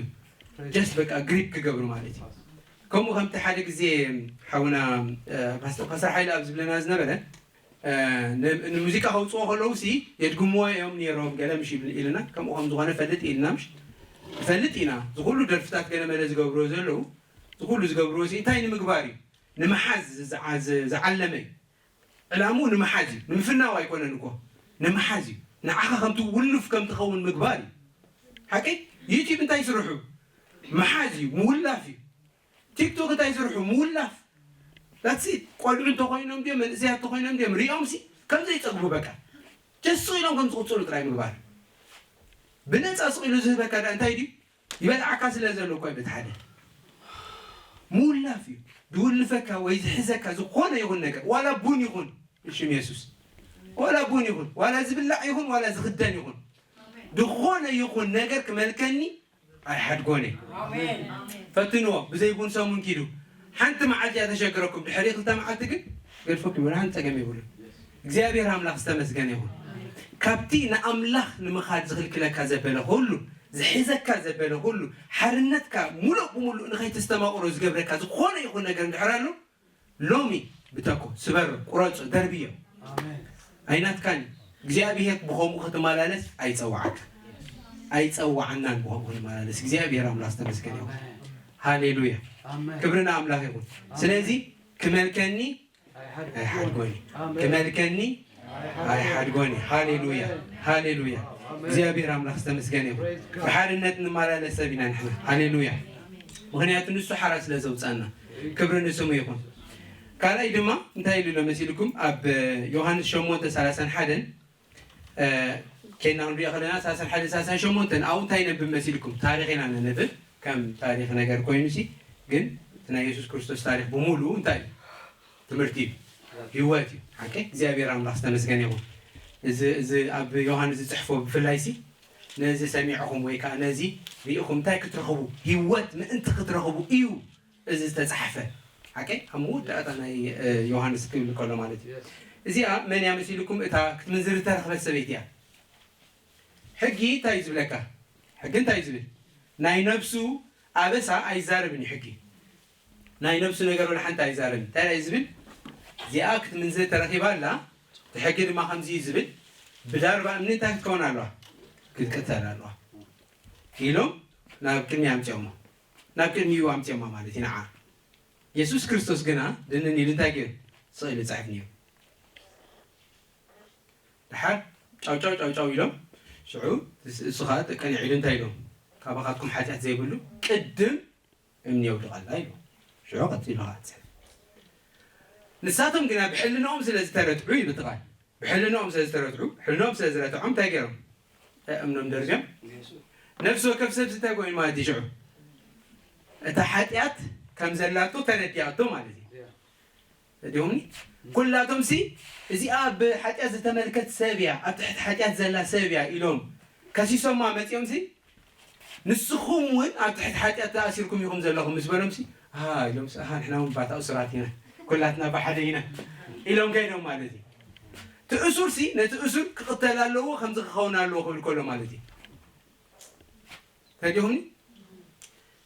ጀስት በቃ ግሪፕ ክገብሩ ማለት እዩ። ከምኡ ከምቲ ሓደ ግዜ ሓውና፣ እ፣ ፓስተር፣ ፓስተር ሓይለ ኣብ ዝብለና ዝነበረ፣ እ፣ ን-፣ ንሙዚቃ ከውፅዎ ከለዉ ሲ የድግምዎ እዮም ነይሮም፣ ገለ ምሽ ይብል ኢልና፣ ከምኡ ከም ዝኾነ ፈልጥ ኢልና፣ ምሽ ንፈልጥ ኢና። ዝኹሉ ደርፍታት ገለ መለ ዝገብርዎ ዘለዉ፣ ዝኹሉ ዝገብርዎ ሲ እንታይ ንምግባር እዩ? ንምሓዝ ዝዓ-፣ ዝ-፣ ዝዓለመ እዩ። ዕላምኡ ንምሓዝ እዩ። ንምፍናው ኣይኮነን እኮ። ንምሓዝ እዩ። ንዓኻ ከምቲ ውሉፍ ከም ትኸውን ምግባር እዩ። ሓቀይ? ዩቲዩብ እንታይ ይስርሑ? ምሓዝ እዩ፣ ምውላፍ እዩ። ቲክቶክ እንታይ ይስርሑ? ምውላፍ። That's it። ቆልዑ እንተኾይኖም ድዮም፣ መንእሰያት እንተኾይኖም ድዮም፣ ሪኦም ሲ ከም ዘይጸግቡ በቃ። ጀስ ኢሎም ከም ዝቕጽሉ ጥራይ ምግባር። ብነፃ ስቕ ኢሉ ዝህበካ ዳ እንታይ ድዩ? ይበልዓካ ስለ ዘሎ እኮ እዩ። በቲ ሓደ ምውላፍ እዩ። ዝውልፈካ ወይ ዝሕዘካ ዝኾነ ይኹን ነገር፣ ዋላ ቡን ይኹን፣ እሽም የሱስ፣ ዋላ ቡን ይኹን፣ ዋላ ዝብላዕ ይኹን፣ ዋላ ዝኽደን ይኹን፣ ዝኾነ ይኹን ነገር ክመልከኒ ኣይሓድጎን እየ። ፈትንዎ። ብዘይ ቡን ሰሙን ኪዱ፣ ሓንቲ መዓልቲ እያ ተሸግረኩም፣ ድሕሪ ክልተ መዓልቲ ግን ገድፈኩም ይብሉ፣ ሓንቲ ፀገም የብሉን። እግዚኣብሔር ኣምላኽ ዝተመስገነ ይኹን። ካብቲ ንኣምላኽ ንምኻድ ዝኽልክለካ ዘበለ ኩሉ፣ ዝሕዘካ ዘበለ ኩሉ፣ ሓርነትካ ሙሉእ ብሙሉእ ንኸይተስተማቕሮ ዝገብረካ ዝኾነ ይኹን ነገር እንድሕር ኣሎ፣ ሎሚ ብተኮ፣ ስበሮ፣ ቁረጾ፣ ደርብዮ። ኣይናትካን። እግዚኣብሔር ብኸምኡ ክትመላለስ ኣይጸዋዓካ፣ ኣይጸዋዓናን ብኸምኡ ክንመላለስ። እግዚኣብሔር ኣምላኽ ዝተመስገነ ይኹን። ሃሌሉያ። ክብሪ ንኣምላኽ ይኹን። ስለዚ ክመልከኒ ኣይሓድጎኒ፣ ክመልከኒ ኣይሓድጎኒ። ሃሌሉያ፣ ሃሌሉያ። እግዚኣብሔር ኣምላኽ ዝተመስገነ ይኹን። ብሓርነት ንመላለስ ሰብ ኢና ንሕና። ሃሌሉያ። ምኽንያቱ ንሱ ሓራ ስለ ዘውፃና። ክብሪ ንስሙ ይኹን። ካልኣይ ድማ እንታይ ኢሉ ኣሎ መሲልኩም? ኣብ ዮሃንስ ሸሞንተ ሰላሳን ሓደን፣ እ፣ ኬና ክንሪኦ ከለና ሰላሳን ሓደን ሰላሳን ሸሞንተን ኣብኡ እንታይ ነንብብ መሲልኩም? ታሪኽ ኢና ነንብብ፣ ከም ታሪኽ ነገር ኮይኑሲ፣ ግን እቲ ናይ የሱስ ክርስቶስ ታሪኽ ብምሉኡ እንታይ እዩ? ትምህርቲ እዩ፣ ህይወት እዩ። ሓቂ እግዚኣብሔር ኣምላኽ ዝተመስገነ ይኹን። እዚ፣ እዚ ኣብ ዮሃንስ ዝጽሕፎ ብፍላይሲ ነዚ ሰሚዕኹም ወይ ከዓ ነዚ ርኢኹም እንታይ ክትረኽቡ? ህይወት ምእንቲ ክትረኽቡ እዩ እዚ ዝተጻሕፈ። ሓቂ ኣብ መወዳእታ ናይ፣ እ፣ ዮሃንስ ክብል ከሎ ማለት እዩ። እዚኣ መን እያ መሲልኩም? እታ ክትምንዝር ዝተረኽበት ሰበይቲ እያ። ሕጊ እንታይ እዩ ዝብለካ? ሕጊ እንታይ እዩ ዝብል? ናይ ነብሱ ኣበሳ ኣይዛረብን እዩ ሕጊ። ናይ ነብሱ ነገር ወላ ሓንቲ ኣይዛረብን። እንታይ እዩ ዝብል? እዚኣ ክትምንዝር ተረኺባ ኣላ፣ እቲ ሕጊ ድማ ከምዚ እዩ ዝብል፣ ብዳርባ እምኒ እንታይ ክትከውን ኣለዋ? ክትቅተል ኣለዋ ኢሎም ናብ ቅድሚ ኣምፅኦሞ። ናብ ቅድሚኡ ኣምፅኦማ ማለት እዩ ንዓ። የሱስ ክርስቶስ ግና ድንን ኢሉ እንታይ ገይሩ? ስቕ ኢሉ ጸሕፍ ነይሩ። ደሓር ጫው ጫው ጫው ጫው ኢሎም፣ ሽዑ እሱ ኸዓ ቀኒዕ ኢሉ እንታይ ኢሎም? ካባኻትኩም ሓጢኣት ዘይብሉ ቅድም እምኒ የውድቐላ ኢሉ። ሽዑ ቀጺሉ ኸዓ ጽሕፍ። ንሳቶም ግና ብሕልናኦም ስለ ዝተረትዑ ይብል እቲ ቃል። ብሕልናኦም ስለ ዝተረትዑ፣ ሕልናኦም ስለ ዝረትዖም እንታይ ገይሮም? እንታይ እምኖም ደርብዮም? ነፍሲ ወከፍ ሰብ እንታይ ኮይኑ ማለት እዩ ሽዑ? እታ ሓጢኣት ከም ዘላቶ ተረዲኣቶ ማለት እዩ። እዲኹምኒ? ኩላቶም ሲ እዚኣ ብሓጢኣት ዝተመልከት ሰብ እያ፣ ኣብ ትሕቲ ሓጢኣት ዘላ ሰብ እያ ኢሎም ከሲሶማ መጺኦም ሲ ንስኹም እውን ኣብ ትሕቲ ሓጢኣት ተኣሲርኩም ኢኹም ዘለኹም ምስ በሎም ሲ፣ ኣሃ ኢሎም ሲ፣ ኣሃ ንሕና እውን ባታ እሱራት ኢና፣ ኩላትና ብሓደ ኢና ኢሎም ከይዶም ማለት እዩ። እቲ እሱር ሲ ነቲ እሱር ክቕተል ኣለዎ፣ ከምዚ ክኸውን ኣለዎ ክብል ከሎ ማለት እዩ። ተዲኹምኒ?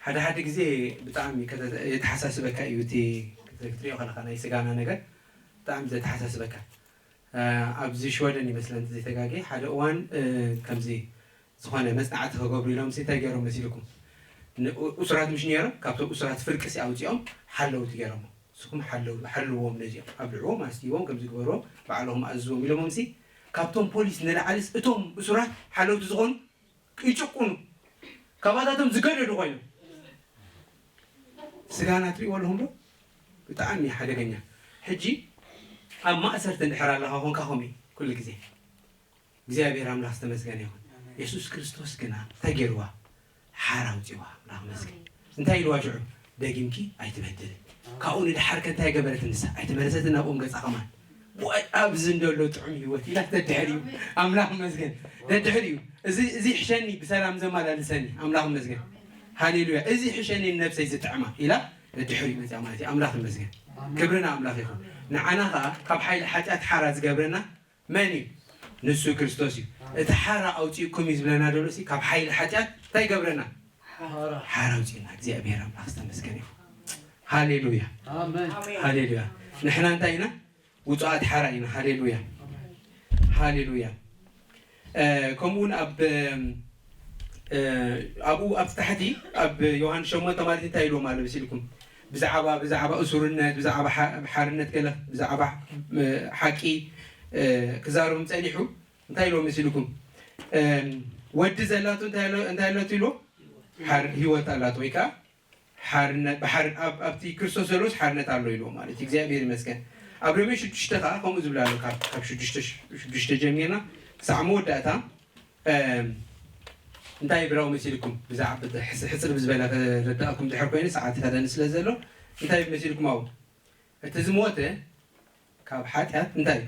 ሓደ ሓደ ግዜ ብጣዕሚ ከተ-፣ የተሓሳስበካ እዩ እቲ ክትሪኦ ከለኻ ናይ ስጋና ነገር ብጣዕሚ ዘተሓሳስበካ። እ፣ ኣብዚ ሽወደን ይመስለን እንተዘይተጋግየ ሓደ እዋን፣ እ፣ ከምዚ ዝኾነ መጽናዕቲ ክገብሩ ኢሎም ሲ እንታይ ገይሮም መሲልኩም? ን-፣ ኡ-፣ እሱራት ምሽ ነይሮም፣ ካብቶም እሱራት ፍርቂ ሲ ኣውጺኦም ሓለውቲ ገይሮም። ንስኹም ሓለው-፣ ሓልዎም ነዚኦም፣ ኣብልዕዎም፣ ኣስትይዎም፣ ከምዚ ግበርዎም፣ ባዕልኹም ኣዝዝዎም ኢሎሞም ሲ ካብቶም ፖሊስ ንላዕሊ ሲ እቶም እሱራት ሓለውቲ ዝኾኑ ይጭቁኑ፣ ካባታቶም ዝገደዱ ኮይኖም። ስጋና ትሪእዎ ኣለኹም ዶ? ብጣዕሚ ሓደገኛ። ሕጂ ኣብ ማእሰርቲ እንድሕር ኣለኻ ኮንካ ከምኡ እዩ ኩሉ ግዜ። እግዚኣብሔር ኣምላኽ ዝተመስገነ ይኹን። የሱስ ክርስቶስ ግና እንታይ ገይርዋ? ሓራ ኣውፂዋ። ኣምላኽ መስገን። እንታይ ኢልዋ ሽዑ? ደጊምኪ ኣይትበድል። ካብኡ ንድሓር ከ እንታይ ገበረት ንሳ? ኣይተመለሰትን ናብኦም ገጻ ከማን። ዋይ፣ ኣብዚ እንደሎ ጥዑም ህይወት ኢላ ተድሕር እዩ። ኣምላኽ መስገን። ተድሕር እዩ። እዚ፣ እዚ ይሕሸኒ፣ ብሰላም ዘመላልሰኒ። ኣምላኽ መስገን። ሃሌሉያ። እዚ ይሕሸኒ ነብሰይ ዝጥዕማ ኢላ ተድሕር እዩ መጽያ ማለት እዩ። ኣምላኽ ይመስገን። ክብሪ ንኣምላኽ ይኹን። ንዓና ኸዓ ካብ ሓይሊ ሓጢኣት ሓራ ዝገብረና መን እዩ? ንሱ ክርስቶስ እዩ። እቲ ሓራ ኣውፂእኩም እዩ ዝብለና ዘሎ ሲ፣ ካብ ሓይሊ ሓጢኣት እንታይ ይገብረና? ሓራ። ሓራ ኣውፂእና። እግዚኣብሔር ኣምላኽ ዝተመስገነ ይኹን። ሃሌሉያ። ኣሜን። ኣሜን። ሃሌሉያ። ንሕና እንታይ ኢና? ውፁኣት ሓራ ኢና። ሃሌሉያ። ኣሜን። ሃሌሉያ። እ፣ ከምኡ እውን ኣብ፣ እ፣ ኣብኡ ኣብቲ ታሕቲ ኣብ ዮሃንስ ሸሞንተ ማለት እንታይ ኢልዎም ኣሎ መሲልኩም? ብዛዕባ፣ ብዛዕባ እሱርነት፣ ብዛዕባ ሓ-፣ ሓርነት ገለ፣ ብዛዕባ፣ እ፣ ሓቂ፣ እ፣ ክዛረቦም ጸኒሑ እንታይ ኢልዎም መሲልኩም? እ፣ ወዲ ዘላቶ እንታይ ኣሎ፣ እንታይ ኣላቶ ኢልዎ? ሓር-፣ ህይወት ኣላቶ ወይ ከዓ ሓርነት፣ ብሓር-፣ ኣብ-፣ ኣብቲ ክርስቶስ ዘሎስ ሓርነት ኣሎ ኢልዎ ማለት እዩ። እግዚኣብሔር ይመስገን። ኣብ ሮሜ ሽዱሽተ ከዓ ከምኡ ዝብል ኣሎ። ካብ፣ ካብ ሽዱሽተ፣ ሽዱሽተ ጀሚርና ክሳዕ መወዳእታ፣ እም፣ እንታይ ብለው መሲልኩም? ብዛዕባ ሕጽ- ሕጽር ብዝበለ ክርዳእኩም ድሕር ኮይኑ ሰዓት ይኸደኒ ስለ ዘሎ እንታይ መሲልኩም? ኣው እቲ ዝሞተ ካብ ሓጢኣት እንታይ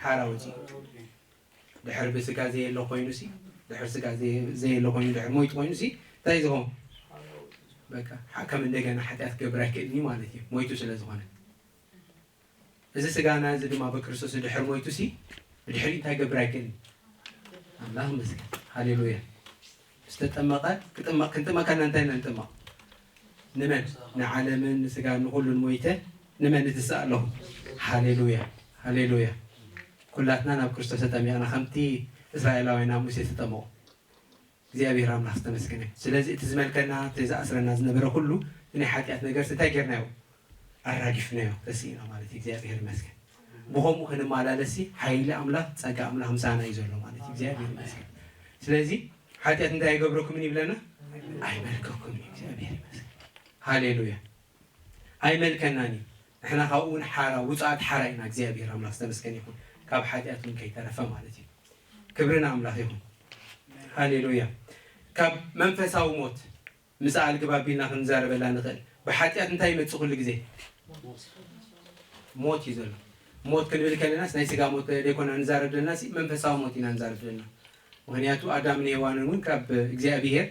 ሓራ ውፂ ድሕር ብስጋ ዘየለ ኮይኑ ሲ ድሕር ስጋ ዘየ- ዘየለ ኮይኑ ድሕር ሞይቱ ኮይኑ ሲ እንታይ ዝኸውን? በቃ ሓ- ከም እንደገና ሓጢኣት ክገብር ኣይክእልኒ ማለት እዩ፣ ሞይቱ ስለ ዝኾነ። እዚ ስጋና እዚ ድማ ብክርስቶስ ድሕር ሞይቱ ሲ ብድሕሪ እንታይ ገብር ኣይክእልን? ኣምላኽ መስገን። ሃሌሉያ። ዝተጠመቐ ክጥመቕ ክንጥመቀና እንታይ ኢና ንጥመቕ? ንመን? ንዓለምን ንስጋን ንኹሉን ሞይተ ንመን ንትስእ ኣለኹ? ሃሌሉያ፣ ሃሌሉያ። ኩላትና ናብ ክርስቶስ ተጠሚቕና ከምቲ እስራኤላውያን ናብ ሙሴ ተጠመቑ። እግዚኣብሔር ኣምላኽ ዝተመስገነ። ስለዚ እቲ ዝመልከና እቲ ዝኣስረና ዝነበረ ኩሉ እቲ ናይ ሓጢኣት ነገር እንታይ ጌርናዮ? ኣራጊፍናዮ፣ ተስኢና ማለት እዩ። እግዚኣብሔር ይመስገን። ብኸምኡ ክንመላለሲ ሓይሊ ኣምላኽ ጸጋ ኣምላኽ ምሳና እዩ ዘሎ ማለት እዩ። እግዚኣብሔር ይመስገን። ስለዚ ሓጢኣት እንታይ ኣይገብረኩምን ይብለና? ኣይመልከኩምን እዩ። እግዚኣብሔር ይመስገን። ሃሌሉያ። ኣይመልከናን እዩ። ንሕና ካብኡ እውን ሓራ ውፃኣት ሓራ ኢና። እግዚኣብሔር ኣምላኽ ዝተመስገነ ይኹን። ካብ ሓጢኣት እውን ከይተረፈ ማለት እዩ። ክብሪ ንኣምላኽ ይኹን። ሃሌሉያ። ካብ መንፈሳዊ ሞት ምስ ኣልግብ ኣቢልና ክንዛረበላ ንኽእል። ብሓጢኣት እንታይ ይመፅእ ኩሉ ግዜ? ሞት እዩ ዘሎ። ሞት ክንብል ከለናስ ናይ ስጋ ሞት ዘይኮና ንዛረብ ዘለና ሲ መንፈሳዊ ሞት ኢና ንዛረብ ዘለና። ምክንያቱ ኣዳምን ሔዋንን እውን ካብ እግዚኣብሔር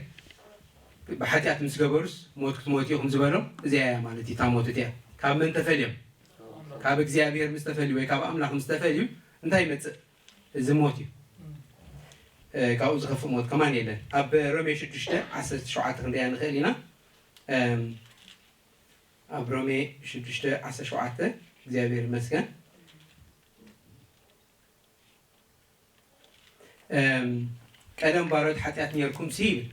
ብሓጢኣት ምስ ገበሩስ ሞት ክትሞት ኢኹም ዝበሎም እዚኣ እያ ማለት እዩ። እታ ሞት እቲኣ ካብ መን ተፈልዮም? ካብ እግዚኣብሔር ምስ ተፈልዩ ወይ ካብ ኣምላኽ ምስ ተፈልዩ እንታይ ይመፅእ? እዚ ሞት እዩ። ካብኡ ዝኸፍእ ሞት ከማን የለን። ኣብ ሮሜ ሽዱሽተ ዓሰርተ ሸውዓተ ክንሪኣ ንኽእል ኢና። ኣብ ሮሜ ሽዱሽተ ዓሰርተ ሸውዓተ እግዚኣብሔር ይመስገን። ቀደም ባሮት ሓጢኣት ነርኩም ሲ ይብል።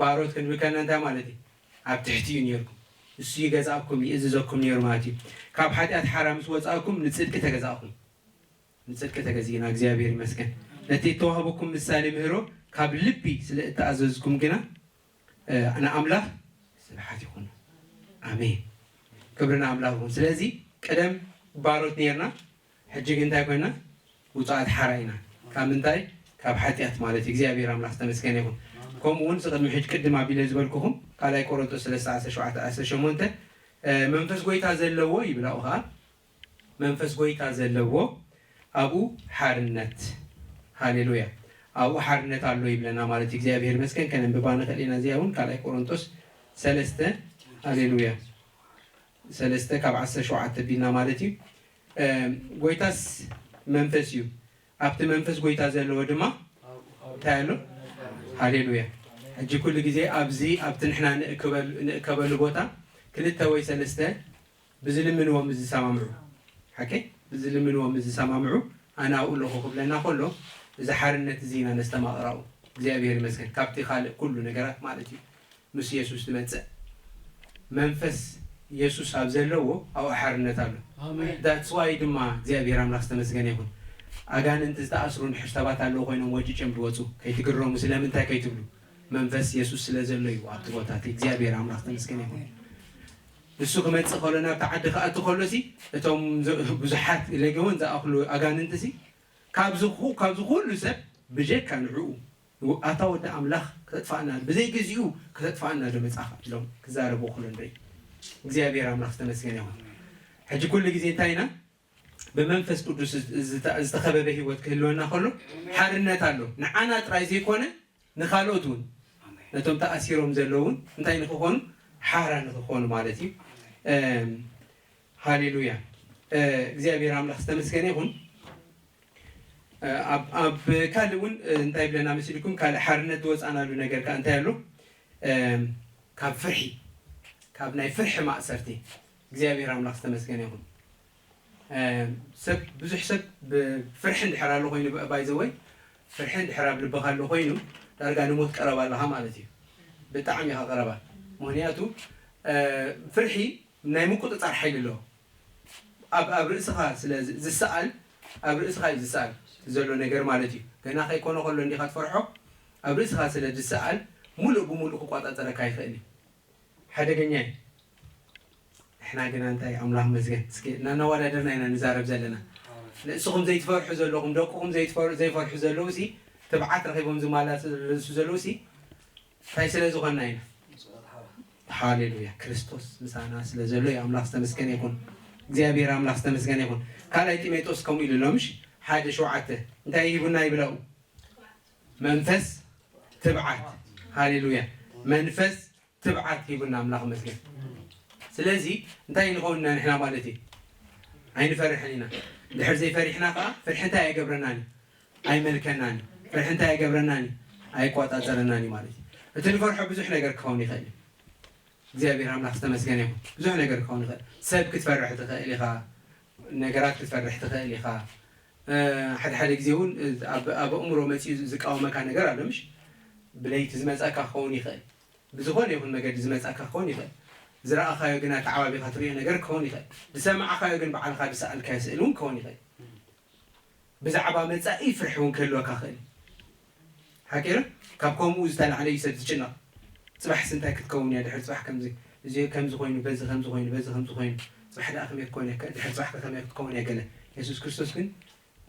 ባሮት ክንብል ከና እንታይ ማለት እዩ? ኣብ ትሕቲ እዩ ነርኩም። እሱ ይገዛእኩም ይእዝዘኩም ነሩ ማለት እዩ። ካብ ሓጢኣት ሓራ ምስ ወፃእኩም ንፅድቂ ተገዛእኩም። ንፅድቂ ተገዚእና እግዚኣብሔር ይመስገን። ነቲ እተዋህበኩም ምሳሌ ምህሮ ካብ ልቢ ስለ እተኣዘዝኩም ግና ንኣምላኽ ስብሓት ይኹን። ኣሜን። ክብሪ ንኣምላኽ ይኹን። ስለዚ ቀደም ባሮት ነርና፣ ሕጂ ግን እንታይ ኮይና? ውፃኣት ሓራ ኢና። ካብ ምንታይ? ካብ ሓጢኣት ማለት እዩ። እግዚኣብሔር ኣምላኽ ዝተመስገነ ይኹን። ከምኡ እውን ቅድሚ ሕጂ ቅድም ኣቢለ ዝበልኩኹም ካልኣይ ቆሮንቶስ ሰለስተ ዓሰርተ ሸውዓተ ዓሰርተ ሸሞንተ መንፈስ ጎይታ ዘለዎ ይብል። ኣብኡ ከዓ መንፈስ ጎይታ ዘለዎ ኣብኡ ሓርነት፣ ሃሌሉያ፣ ኣብኡ ሓርነት ኣሎ ይብለና ማለት እዩ። እግዚኣብሔር ይመስገን። ከነንብባ ንኽእል ኢና። እዚኣ እውን ካልኣይ ቆሮንቶስ ሰለስተ፣ ሃሌሉያ፣ ሰለስተ ካብ ዓሰርተ ሸውዓተ ቢልና ማለት እዩ። ጎይታስ መንፈስ እዩ፣ ኣብቲ መንፈስ ጎይታ ዘለዎ ድማ እንታይ ኣሎ? ሃሌሉያ። ሕጂ ኩሉ ግዜ ኣብዚ ኣብቲ ንሕና ንእከበሉ ቦታ ክልተ ወይ ሰለስተ ብዝልምንዎ ምስ ዝሰማምዑ፣ ሓቂ ብዝልምንዎ ምስ ዝሰማምዑ ኣነ ኣብኡ ኣለኹ ክብለና ከሎ እዚ ሓርነት እዚ ኢና ነስተማቕራኡ። እግዚኣብሔር ይመስገን ካብቲ ካልእ ኩሉ ነገራት ማለት እዩ። ምስ የሱስ ትመጽእ መንፈስ የሱስ ኣብ ዘለዎ ኣብኡ ሓርነት ኣሎ። That's why ድማ እግዚኣብሔር ኣምላኽ ዝተመስገነ ይኹን። ኣጋንንቲ ዝተኣስሩ ንድሕር ሰባት ኣለዉ ኮይኖም ወጭጭም ዝወፁ ከይትግረሙ። ስለምንታይ ከይትብሉ መንፈስ የሱስ ስለ ዘሎ እዩ ኣብቲ ቦታ እቲ። እግዚኣብሔር ኣምላኽ ዝተመስገነ ይኹን። ንሱ ክመጽእ ከሎ ናብቲ ዓዲ ክኣቱ ከሎ ሲ እቶም ብዙሓት ለገውን ዝኣኽሉ ኣጋንንቲ ሲ ካብዚ ኩሉ ሰብ ብጀካ ንዕኡ ኣታ ወዲ ኣምላኽ ክተጥፋእና ብዘይ ግዚኡ ክተጥፋእና ዶ መጻኻ ኢሎም ክዛረቡ ክሎ ንርኢ። እግዚኣብሔር ኣምላኽ ዝተመስገነ ይኹን። ሕጂ ኩሉ ግዜ እንታይ ኢና ብመንፈስ ቅዱስ ዝተኸበበ ህይወት ክህልወና ከሎ ሓርነት ኣሎ። ንዓና ጥራይ ዘይኮነ ንኻልኦት እውን ነቶም ተኣሲሮም ዘለውን እንታይ ንክኾኑ ሓራ ንክኾኑ ማለት እዩ። ሃሌሉያ። እግዚኣብሔር ኣምላኽ ዝተመስገነ ይኹን። ኣብ ካልእ እውን እንታይ ብለና መሲልኩም ካልእ ሓርነት ዝወፃናሉ ነገር ከዓ እንታይ ኣሎ? ካብ ፍርሒ ካብ ናይ ፍርሒ ማእሰርቲ እግዚኣብሔር ኣምላኽ ዝተመስገነ ይኹን። ሰብ ብዙሕ ሰብ ብፍርሒ እንድሕር ኣሎ ኮይኑ ባይዘወይ ፍርሒ እንድሕር ኣብ ልበኻ ኣሎ ኮይኑ ዳርጋ ንሞት ቀረባ ኣለኻ ማለት እዩ። ብጣዕሚ ኢኻ ቀረባ። ምክንያቱ ፍርሒ ናይ ምቁፅፃር ሓይሊ ኣለዎ። ኣብ ኣብ ርእስኻ ስለ ዝሰኣል ኣብ ርእስኻ እዩ ዝሰኣል ዘሎ ነገር ማለት እዩ። ገና ከይኮነ ከሎ እንዲኻ ትፈርሖ ኣብ ርእስኻ ስለ ዝሰኣል ሙሉእ ብሙሉእ ክቋፃፀረካ ይኽእል እዩ። ሓደገኛ እዩ። ንሕና ግና እንታይ ኣምላኽ መስገን እስኪ እናናወዳደርና ኢና ንዛረብ ዘለና። ንእስኹም ዘይትፈርሑ ዘለኹም ደቅኹም ዘይትፈር- ዘይፈርሑ ዘለዉ ሲ ትብዓት ረኺቦም ዝመላለሱ ዘለዉ ሲ እንታይ ስለ ዝኾንና ኢና? ሃሌሉያ። ክርስቶስ ምሳና ስለ ዘሎ እዩ። ኣምላኽ ዝተመስገነ ይኹን። እግዚኣብሔር ኣምላኽ ዝተመስገነ ይኹን። ካልኣይ ጢሞቴዎስ ከምኡ ኢሉ ኣሎ፣ ምሽ ሓደ ሸውዓተ እንታይ ሂቡና ይብላኡ? መንፈስ ትብዓት። ሃሌሉያ። መንፈስ ትብዓት ሂቡና ኣምላኽ መስገን። ስለዚ እንታይ ንኸውን ኢና ንሕና ማለት እዩ? ኣይንፈርሕን ኢና። ድሕር ዘይፈሪሕና ከዓ ፍርሒ እንታይ ኣይገብረናን እዩ? ኣይመልከናን እዩ። ፍርሒ እንታይ ኣይገብረናን እዩ? ኣይቆጻጸረናን እዩ ማለት እዩ። እቲ ንፈርሖ ብዙሕ ነገር ክኸውን ይኽእል እዩ። እግዚኣብሔር ኣምላኽ ዝተመስገነ ይኹን። ብዙሕ ነገር ክኸውን ይኽእል። ሰብ ክትፈርሕ ትኽእል ኢኻ። ነገራት ክትፈርሕ ትኽእል ኢኻ። እ፣ ሓደ ሓደ ግዜ እውን ኣብ፣ ኣብ ኣእምሮ መፂኡ ዝቃወመካ ነገር ኣሎ፣ ምሽ? ብለይቲ ዝመፀካ ክኸውን ይኽእል። ብዝኾነ ይኹን መገዲ ዝመፀካ ክኸውን ይኽእል። ዝረኣኻዮ ግና ተዓባቢኻ ትሪኦ ነገር ክኸውን ይኽእል። ዝሰማዕኻዮ ግን ባዕልኻ ዝሰኣልካዮ ስእሊ እውን ክኸውን ይኽእል። ብዛዕባ መጻኢ ፍርሒ እውን ክህልወካ ክእል። ሓቂር ካብ ከምኡ ዝተላዕለ እዩ ሰብ ዝጭነቕ። ጽባሕስ እንታይ ክትከውን እያ? ድሕሪ ጽባሕ ከምዚ፣ እዚ ከምዚ ኮይኑ፣ በዚ ከምዚ ኮይኑ፣ በዚ ከምዚ ኮይኑ፣ ጽባሕ ደኣ ከመይ ክኮን እየ? ድሕሪ ጽባሕ ከ ከመይ ክትከውን እያ? ገለ። የሱስ ክርስቶስ ግን፣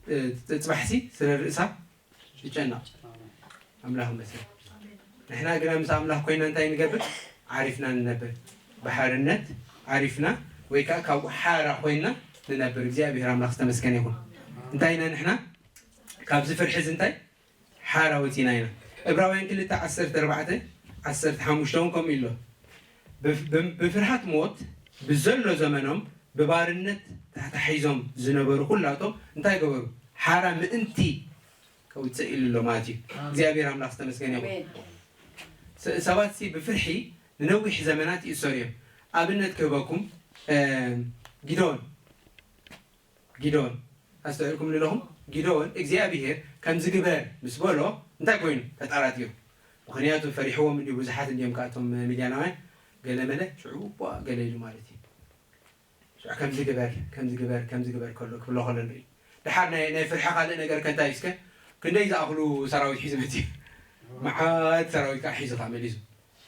እ፣ ጽባሕሲ ስለ ርእሳ ትጨነቕ። ኣምላኽ ይመስገን። ንሕና ግና ምስ ኣምላኽ ኮይና እንታይ ንገብር? ዓሪፍና ንነብር። ብሓርነት ዓሪፍና ወይ ከዓ ካብኡ ሓራ ኮይና ንነብር። እግዚኣብሔር ኣምላኽ ዝተመስገነ ይኹን። እንታይ ኢና ንሕና? ካብዚ ፍርሒ እዚ እንታይ? ሓራ ወፂና ኢና። ዕብራውያን ክልተ ዓሰርተ ኣርባዕተ ዓሰርተ ሓሙሽተ እውን ከምኡ ኢሎ። ብፍ-፣ ብም-፣ ብፍርሃት ሞት ብዘሎ ዘመኖም ብባርነት ተታሒዞም ዝነበሩ ኩላቶም እንታይ ገበሩ? ሓራ ምእንቲ ከውፅእ ኢሉ ኣሎ ማለት እዩ። ኣሜን። እግዚኣብሔር ኣምላኽ ዝተመስገነ ይኹን። ኣሜን። ስ-፣ ሰባት ሲ ብፍርሒ ንነዊሕ ዘመናት ይእሰሩ እዮም። ኣብነት ክህበኩም፣ እ፣ ጊዶን፣ ጊዶን፣ ኣስተውዒልኩም ኣለኹም? ጊዶን እግዚኣብሔር ከምዚ ግበር ምስ በሎ እንታይ ኮይኑ? ተጣራጢሩ። ምኽንያቱ ፈሪሕዎም እንዲዩ፣ ብዙሓት እንዲዮም ከኣቶም ሚድያናውያን፣ ገለ መለ፣ ሽዑ ቧ ገለ ኢሉ ማለት እዩ። ሽዑ ከምዚ ግበር፣ ከምዚ ግበር፣ ከምዚ ግበር ከሎ፣ ክብሎ ከሎ ንርኢ። ደሓር ናይ፣ ናይ ፍርሒ ካልእ ነገር ከ እንታይ እስከ? ክንደይ ዝኣኽሉ ሰራዊት ሒዙ መጺኡ? መዓት ሰራዊት ከዓ ሒዙ ከዓ መሊሱ።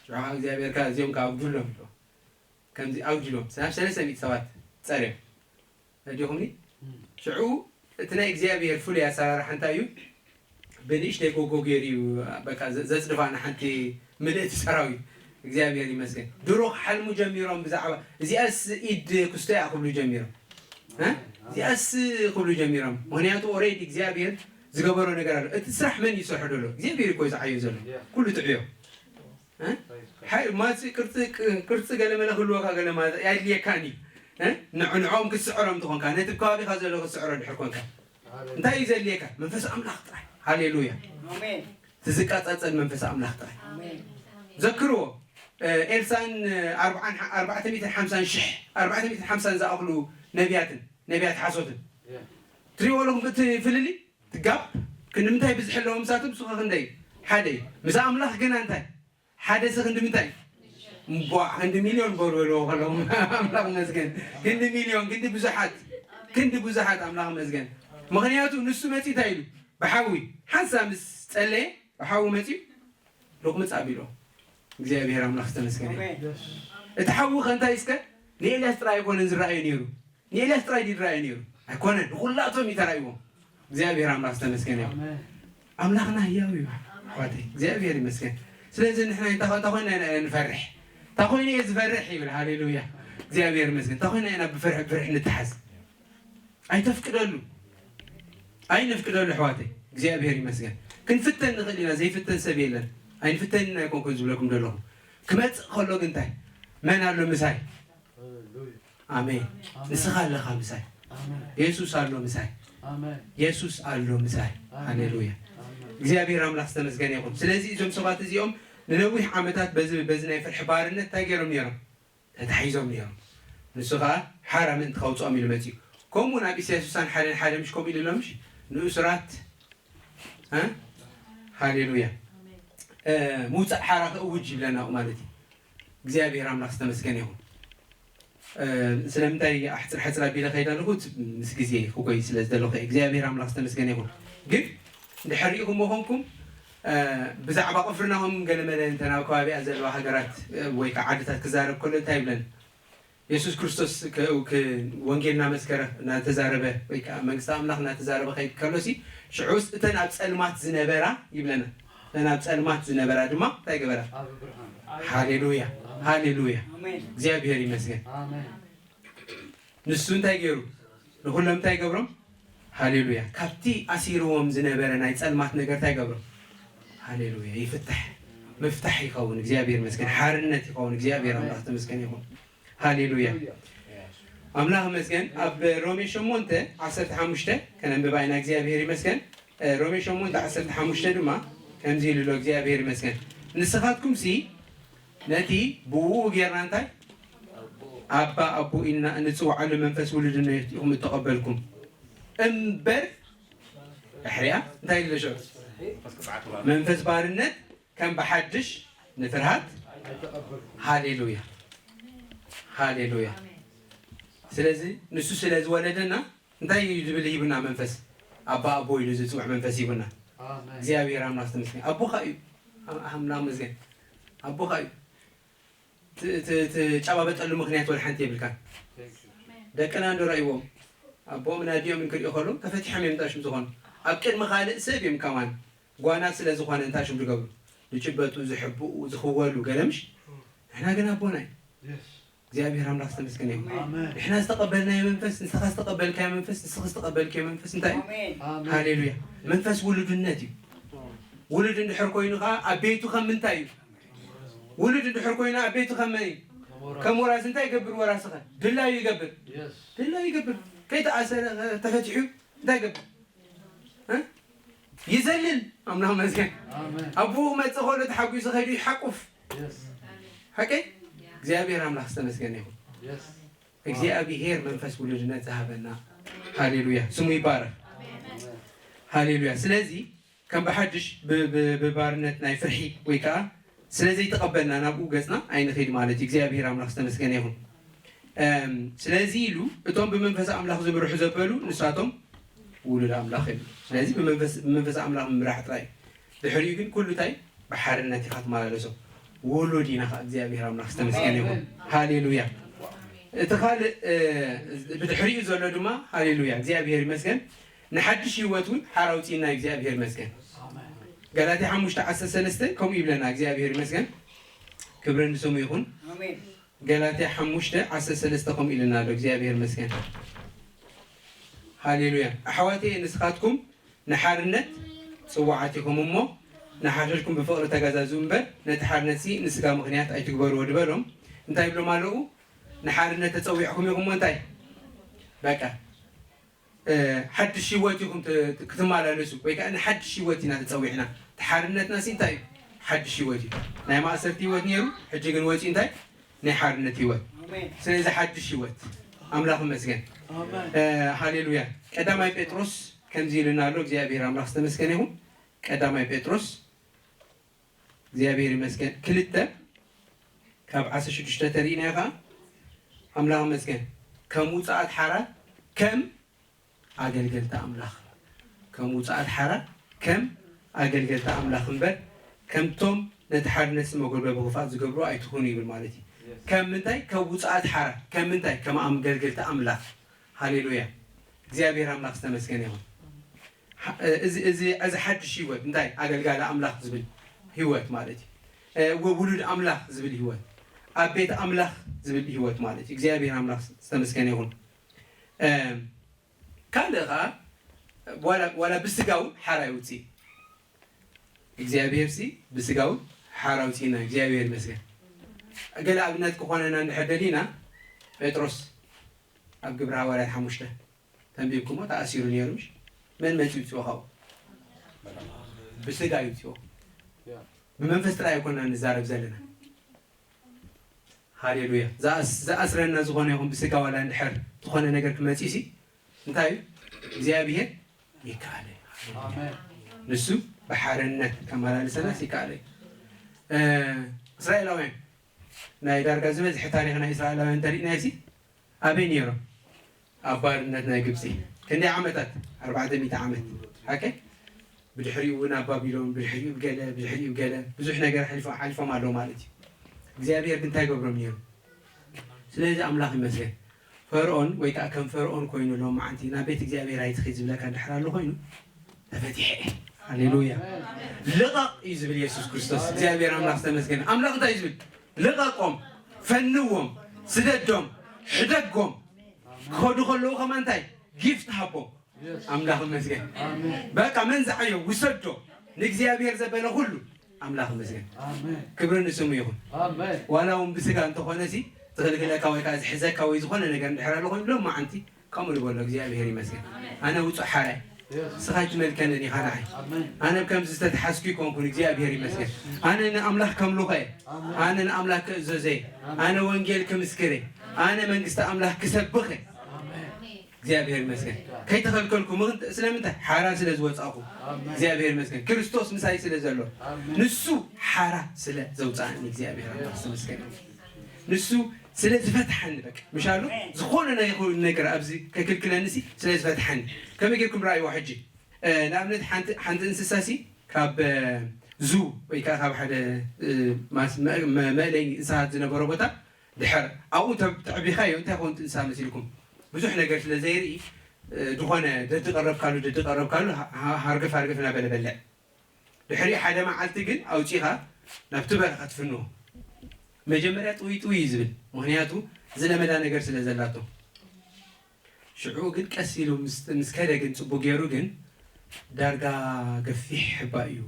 ሽዑ ከዓ እግዚኣብሔር ከዓ እዚኦም ከዓ ኣጉድሎም ኢልዎ። ከምዚ ኣጉድሎም። ናብ ሰለስተ ሚእቲ ሰባት ጸርዮም። ረዲኹምኒ? እም። ሽዑ እቲ ናይ እግዚኣብሔር ፍሉይ ኣሰራርሓ እንታይ እዩ? ብንእሽተይ ጎጎ ገይሩ እዩ፣ በቃ፣ ዘ-፣ ዘጽድፋ ንሓንቲ ምልእቲ ሰራዊት። እግዚኣብሔር ይመስገን። ድሮ ክሓልሙ ጀሚሮም ብዛዕባ እዚኣስ ኢድ ክስቶ እያ ክብሉ ጀሚሮም። እ? እዚኣስ ክብሉ ጀሚሮም። ምኽንያቱ ኦሬዲ እግዚኣብሔር ዝገበሮ ነገር ኣሎ። እቲ ስራሕ መን እዩ ዝሰርሖ ዘሎ? እግዚኣብሔር እኮ እዩ ዝዓዮ ዘሎ። ኩሉ ጥዕዮ። እ? ሓይ-፣ ማሲ ቅርፂ፣ ቅ-፣ ቅርፂ ገለ መለ ክህልወካ ገለ ማለት ኣየድልየካን እዩ። እ? ንዕ-፣ ንዕኦም ክትስዕሮም እንተኾንካ፣ ነቲ ከባቢኻ ዘሎ ክትስዕሮ ድሕር ኮንካ። እንታይ እዩ ዘድልየካ? መንፈስ ኣምላኽ ጥራይ። ሃሌሉያ። ኣሜን። እቲ ዝቃጻጸል መንፈስ ኣምላኽ ጥራይ። ኣሜን። ዘክርዎ፣ እ፣ ኤልሳን፣ እ፣ ኣርባዓን ሓ-፣ ኣርባዕተ ሚእትን ሓምሳን ሽሕ፣ ኣርባዕተ ሚእትን ሓምሳን ዝኣኽሉ ነቢያትን፣ ነቢያት ሓሶትን። ትሪእዎ ኣለኹም እቲ ፍልልይ? እቲ ጋፕ ክንዲ ምንታይ ብዝሒ ኣለዎ ምሳቶም? ንሱ ኸ ክንደይ? ሓደ እዩ። ምስ ኣምላኽ ግና እንታይ? ሓደ ሲ ክንዲ ምንታይ? እምቧዕ፣ ክንዲ ሚልዮን በሉ በልዎ ከለኹም። ኣምላኽ ይመስገን። ክንዲ ሚልዮን፣ ክንዲ ብዙሓት፣ ክንዲ ብዙሓት፣ ኣምላኽ ይመስገን። ምኽንያቱ ንሱ መፂኡ እንታይ ኢሉ? ብሓዊ ሓንሳብ ምስ ጸለየ፣ ብሓዊ መፂኡ፣ ሩቕ ምፅ ኣቢሎ። እግዚኣብሔር ኣምላኽ ዝተመስገነ ይሁን። ኣሜን። እቲ ሓዊ ኸ እንታይ እስከ? ንኤልያስ ጥራይ ኣይኮነን ዝረኣዮ ነይሩ። ንኤልያስ ጥራይ ድዩ ዝረኣዮ ነይሩ? ኣይኮነን፣ ንኹላቶም እዩ ተራእይዎም። እግዚኣብሔር ኣምላኽ ዝተመስገነ ይሁን። ኣሜን። ኣምላኽና ህያው እዩ፣ ኣሕዋተይ። እግዚኣብሔር ይመስገን። ስለዚ ንሕና እንታይ፣ እንታይ ኮይና ኢና ንፈርሕ? እንታይ ኮይነ እየ ዝፈርሕ ይብል። ሃሌሉያ። እግዚኣብሔር ይመስገን። እንታይ ኮይና ኢና ብፍርሒ፣ ብፍርሒ ንተሓዝ? ኣይተፍቅደሉ። ኣይነፍቅደሉ፣ ኣሕዋተይ። እግዚኣብሔር ይመስገን። ክንፍተን ንኽእል ኢና፣ ዘይፍተን ሰብ የለን። ኣይንፍተን ኢና ኣይኮንኩን ዝብለኩም ዘለኹ። ክመጽእ ከሎ ግን እንታይ? መን ኣሎ ምሳይ? ኣሜን። ኣሜን። ንስኻ ኣለኻ ምሳይ። ኣሜን። የሱስ ኣሎ ምሳይ። ኣሜን። የሱስ ኣሎ ምሳይ። ኣሜን። ሃሌሉያ። ኣሜን። እግዚኣብሔር ኣምላኽ ዝተመስገነ ይኹን። ስለዚ እዞም ሰባት እዚኦም ንነዊሕ ዓመታት በዚ፣ በዚ ናይ ፍርሒ ባርነት እንታይ ገይሮም ነይሮም? ተታሒዞም ነይሮም። ንሱ ኸዓ ሓራ ምእንቲ ከውፅኦም ኢሉ መፂኡ። ከምኡ እውን ኣብ ኢሳያስ ስሳን ሓደን ሓደ ምሽ ከምኡ ኢሉ ኣሎ ምሽ? ንእሱራት፣ እ? ሃሌሉያ። እ፣ ምውፃእ ሓራ ክእውጅ ይብለና ማለት እዩ። እግዚኣብሔር ኣምላኽ ዝተመስገነ ይኹን። እ፣ ስለምንታይ ኣሕፅር ሕፅር ኣቢለ ከይደ ኣለኹ? ምስ ግዜ ክጎይ ስለ ዝደለኹ እየ። እግዚኣብሔር ኣምላኽ ዝተመስገነ ይኹን። ግን እንድሕር ርኢኹምዎ ኾንኩም፣ እ፣ ብዛዕባ ቅፍርናሆም ገለመለ እንተ ናብ ከባቢኣ ዘለዋ ሃገራት፣ እ፣ ወይ ከዓ ዓድታት ክዛረብ ከሎ እንታይ ይብለን? የሱስ ክርስቶስ ከ- ከ- ወንጌል እናመስከረ እናተዛረበ ወይ ከዓ መንግስቲ ኣምላኽ እናተዛረበ ከይድ ከሎሲ ሽዑስ እተን ኣብ ጸልማት ዝነበራ ይብለና። እተን ኣብ ጸልማት ዝነበራ ድማ እንታይ ገበራ? ሃሌሉያ፣ ሃሌሉያ። እግዚኣብሔር ይመስገን። ንሱ እንታይ ገይሩ? ንኹሎም እንታይ ገብሮም? ሃሌሉያ። ካብቲ ኣሲርዎም ዝነበረ ናይ ጸልማት ነገር እንታይ ገብሮም? ሃሌሉያ። ይፍታሕ፣ ምፍታሕ ይኸውን። እግዚኣብሔር ይመስገን። ሓርነት ይኸውን። እግዚኣብሔር ኣምላኽ ተመስገን ይኹን። ሃሌሉያ። ኣምላኽ ይመስገን። ኣብ ሮሜ ሸሞንተ ዓሰርተ ሓሙሽተ ከነንብባ ኢና። እግዚኣብሔር ይመስገን። ሮሜ ሸሞንተ ዓሰርተ ሓሙሽተ ድማ ከምዚ ኢሉ ኣሎ። እግዚኣብሔር ይመስገን። ንስኻትኩም ሲ ነቲ ብውኡ ጌርና እንታይ ኣባ ኣቦ ኢልና እንጽውዓሉ መንፈስ ውሉድነት ኢኹም እተቐበልኩም እምበር ድሕሪኣ እንታይ ኢሉ ሽዑ መንፈስ ባርነት ከም ብሓድሽ ንፍርሃት። ሃሌሉያ፣ ሃሌሉያ። ስለዚ ንሱ ስለ ዝወለደና እንታይ እዩ ዝብል ሂቡና? መንፈስ ኣባ ኣቦ ኢሉ ዝፅውዕ መንፈስ ሂቡና። እግዚኣብሔር ኣምላኽ ተመስገን። ኣቦኻ እዩ። ኣምላኽ መስገን። ኣቦኻ እዩ። ትጨባበጠሉ ምክንያት ወላ ሓንቲ የብልካን። ደቅና እንዶ ረእይዎም ኣቦም ናዲኦም እንክሪኦ ከሎ ተፈቲሖም እዮም። እንታይ ሽም ዝኾኑ ኣብ ቅድሚ ካልእ ሰብ እዮም ከማን ጓና ስለ ዝኾነ እንታይ ሽም ዝገብሩ ዝጭበጡ ዝሕብኡ ዝኽወሉ ገለምሽ። ንሕና ግን ኣቦና እዩ። እግዚኣብሔር ኣምላኽ ዝተመስገነ ይኹን። ንሕና ዝተቐበልናዮ መንፈስ፣ ንስኻ ዝተቐበልካዮ መንፈስ፣ ንስኺ ዝተቐበልክዮ መንፈስ እንታይ እዩ? ሃሌሉያ። መንፈስ ውሉድነት እዩ። ውሉድ እንድሕር ኮይኑ ከዓ ኣብ ቤቱ ከም ምንታይ እዩ? ውሉድ እንድሕር ኮይኑ ኣብ ቤቱ ከም መን እዩ? ከም ወራሲ እንታይ ይገብር? ወራሲ ኸ ድላዩ ይገብር። ድላዩ ይገብር። ከይተኣሰረ ተፈቲሑ እንታይ ይገብር? እ? ይዘልል። ኣምላኽ መስገን። ኣቦኡ መጽእ ከሎ ተሓጒሱ ከይዱ ይሓቁፍ። ሓቀይ እግዚኣብሔር ኣምላኽ ዝተመስገነ ይኹን። እግዚኣብሔር መንፈስ ውሉድነት ዝሃበና። ሃሌሉያ ስሙ ይባረክ። ሃሌሉያ። ስለዚ ከም ብሓድሽ ብ- ብ- ብባርነት ናይ ፍርሒ ወይ ከዓ ስለ ዘይተቐበልና ናብኡ ገጽና ኣይንኸይድ ማለት እዩ። እግዚኣብሔር ኣምላኽ ዝተመስገነ ይኹን። እም፣ ስለዚ ኢሉ እቶም ብመንፈስ ኣምላኽ ዝምርሑ ዘበሉ ንሳቶም ውሉድ ኣምላኽ እዩ። ስለዚ ብመንፈስ ብመንፈስ ኣምላኽ ምምራሕ ጥራይ እዩ። ድሕሪኡ ግን ኩሉ እንታይ ብሓርነት ኢኻ ትመላለሶ። ውሉድ ኢና ኸዓ እግዚኣብሔር ኣምላኽ ዝተመስገነ ይኹን። ሃሌሉያ። እቲ ካልእ እ፣ ብድሕሪኡ ዘሎ ድማ ሃሌሉያ እግዚኣብሔር ይመስገን ንሓድሽ ህይወት እውን ሓራ ኣውፅእና እግዚኣብሔር ይመስገን። ገላትያ ሓሙሽተ ዓሰርተ ሰለስተ ከምኡ ይብለና እግዚኣብሔር ይመስገን። ክብሪ ንስሙ ይኹን። ገላትያ ሓሙሽተ ዓሰርተ ሰለስተ ከምኡ ኢልና ኣሎ እግዚኣብሔር ይመስገን። ሃሌሉያ። ኣሕዋተየ ንስኻትኩም ንሓርነት ጽዋዓት ኢኹም እሞ ንሓድሕድኩም ብፍቕሪ ተገዛዝኡ እምበር ነቲ ሓርነትሲ ንስጋ ምኽንያት ኣይትግበርዎ ድበሎም። እንታይ ይብሎም ኣለዉ? ንሓርነት ተጸዊዕኩም ኢኹም እሞ እንታይ በቃ ሓድሽ ህይወት ኢኹም ክትመላለሱ ወይ ከዓ ንሓድሽ ህይወት ኢና ተፀዊዕና። እቲ ሓርነትና ሲ እንታይ እዩ? ሓድሽ ህይወት እዩ። ናይ ማእሰርቲ ህይወት ነይሩ፣ ሕጂ ግን ወፂኡ እንታይ ናይ ሓርነት ህይወት። ስለዚ ሓድሽ ህይወት ኣምላኽ ይመስገን። ሃሌሉያ። ቀዳማይ ጴጥሮስ ከምዚ ኢሉና ኣሎ። እግዚኣብሔር ኣምላኽ ዝተመስገነ ይኹን። ቀዳማይ ጴጥሮስ እግዚኣብሔር ይመስገን። ክልተ ካብ ዓሰርተ ሽዱሽተ ተሪእናዮ ከዓ ኣምላኽ ይመስገን ከም ውፃኣት ሓራ ከም ኣገልገልቲ ኣምላኽ ከም ውፃኣት ሓራ ከም ኣገልገልቲ ኣምላኽ እምበር ከምቶም ነቲ ሓርነት መጎልበቢ ክፋት ዝገብሩ ኣይትኹኑ ይብል ማለት እዩ። ከም ምንታይ? ከም ውፃኣት ሓራ። ከም ምንታይ? ከም ኣገልገልቲ ኣምላኽ። ሃሌሉያ። እግዚኣብሔር ኣምላኽ ዝተመስገነ ይኹን። እዚ እዚ እዚ ሓድሽ ህይወት እንታይ ኣገልጋሊ ኣምላኽ ዝብል ህይወት ማለት እዩ። ውሉድ ኣምላኽ ዝብል ህይወት ኣብ ቤት ኣምላኽ ዝብል ህይወት ማለት እዩ። እግዚኣብሔር ኣምላኽ ዝተመስገነ ይኹን። ካልእ ከዓ ዋላ ብስጋ እውን ሓራ ይውፅእ። እግዚኣብሔር ሲ ብስጋ እውን ሓራ ውፅእና እግዚኣብሔር ይመስገን። ገለ ኣብነት ክኾነና እንድሕር ደሊና ጴጥሮስ ኣብ ግብረ ሃዋርያት ሓሙሽተ ተንቢብኩሞ ተኣሲሩ ነይሩ ምሽ? መን መፂኡ ይውፅኦ ካብኡ? ብስጋ ይውፅኦ። ብመንፈስ ጥራይ ኣይኮና ንዛረብ ዘለና። ሃሌሉያ። ዝኣስረና ዝኾነ ይኹን ብስጋ ዋላ እንድሕር ዝኾነ ነገር ክመፅእ ሲ እንታይ እዩ? እግዚኣብሔር ይከኣለ። ንሱ ብሓርነት ከመላልሰናስ ይከኣለ። እስራኤላውያን ናይ ዳርጋ ዝበዝሐ ታሪክ ናይ እስራኤላውያን እንተሪእናዮ ሲ ኣበይ ነይሮም? ኣብ ባርነት ናይ ግብፂ ክንደይ ዓመታት? ኣርባዕተ ሚእቲ ዓመት ሓቀ። ብድሕሪኡ እውን ኣብ ባቢሎን ብድሕሪኡ ገለ ብድሕሪኡ ገለ ብዙሕ ነገር ሓሊፎም ኣለዉ ማለት እዩ። እግዚኣብሔር ግን እንታይ ገብሮም ነይሩ? ስለዚ ኣምላኽ ይመስገን። ፈርኦን ወይ ከዓ ከም ፈርኦን ኮይኑ ሎማዓንቲ ናብ ቤት እግዚኣብሔር ኣይትኺድ ዝብለካ እንድሕር ኣሎ ኮይኑ፣ ተፈቲሐ እየ። ሃሌሉያ። ልቐቕ እዩ ዝብል የሱስ ክርስቶስ። እግዚኣብሔር ኣምላኽ ዝተመስገነ። ኣምላኽ እንታይ እዩ ዝብል? ልቐቆም፣ ፈንዎም፣ ስደዶም፣ ሕደጎም። ክኸዱ ከለዉ ከማ እንታይ? ጊፍት ሃቦም። ኣምላኽ ይመስገን። በቃ መንዝዓዮ፣ ውሰዶ። ንእግዚኣብሔር ዘበለ ኩሉ ኣምላኽ ይመስገን። ክብሪ ንስሙ ይኹን። ዋላ እውን ብስጋ እንተኾነ ሲ ዝኽልክለካ ወይ ከዓ ዝሕዘካ ወይ ዝኾነ ነገር እንድሕር ኣሎ ኮይኑ፣ ሎማዓንቲ ከምኡ ንበሎ፣ እግዚኣብሔር ይመስገን። ኣነ ውፁእ ሓራይ፣ ንስኻ ኣይትመልከንን ኢኻ ንዓይ። ኣነ ብከምዚ ዝተተሓዝኩ ይኮንኩን፣ እግዚኣብሔር ይመስገን። ኣነ ንኣምላኽ ከምልኾ እየ። ኣነ ንኣምላኽ ክእዘዞ እየ። ኣነ ወንጌል ክምስክር እየ። ኣነ መንግስቲ ኣምላኽ ክሰብኽ እየ። እግዚኣብሔር ይመስገን። ከይተኸልከልኩ፣ ምኽንያቱ ስለምንታይ? ሓራ ስለ ዝወፃእኩ። እግዚኣብሔር ይመስገን። ክርስቶስ ምሳይ ስለ ዘሎ፣ ንሱ ሓራ ስለ ዘውፃእኒ እግዚኣብሔር ኣምላኽ ዝተመስገነ። ንሱ ስለ ዝፈትሓኒ፣ በቃ፣ ምሽ ኣሎ፣ ዝኾነ ናይ ይኹን ነገር ኣብዚ ከክልክለኒ ሲ ስለ ዝፈትሓኒ። ከመይ ጌርኩም ረኣይዋ ሕጂ? እ፣ ንኣብነት ሓንቲ፣ ሓንቲ እንስሳ ሲ ካብ፣ እ፣ ዙ ወይ ከዓ ካብ ሓደ፣ እ፣ ማስ-፣ መ-፣ መ-፣ መእለይ እንስሳት ዝነበሮ ቦታ ድሕር ኣብኡ እንተ-፣ ተዕቢኻዮ እንታይ ኸውን እቲ እንስሳ መሲልኩም? ብዙሕ ነገር ስለ ዘይርኢ፣ እ፣ ዝኾነ ደዲ ቀረብካሉ፣ ደዲ ቀረብካሉ፣ ሃ-፣ ሃ-፣ ሃርገፍ ሃርገፍ እናበለ በልዕ። ድሕሪ ሓደ መዓልቲ ግን ኣውጺኻ ናብቲ በረኻ ትፍንዎ። መጀመርያ ጥውይ ጥውይ እዩ ዝብል፣ ምኽንያቱ ዝለመዳ ነገር ስለ ዘላቶ። ሽዑ ግን ቀስ ኢሉ ምስ፣ ምስ ከደ ግን ጽቡቕ ገይሩ ግን ዳርጋ ገፊሕ ሕባእ እዩ።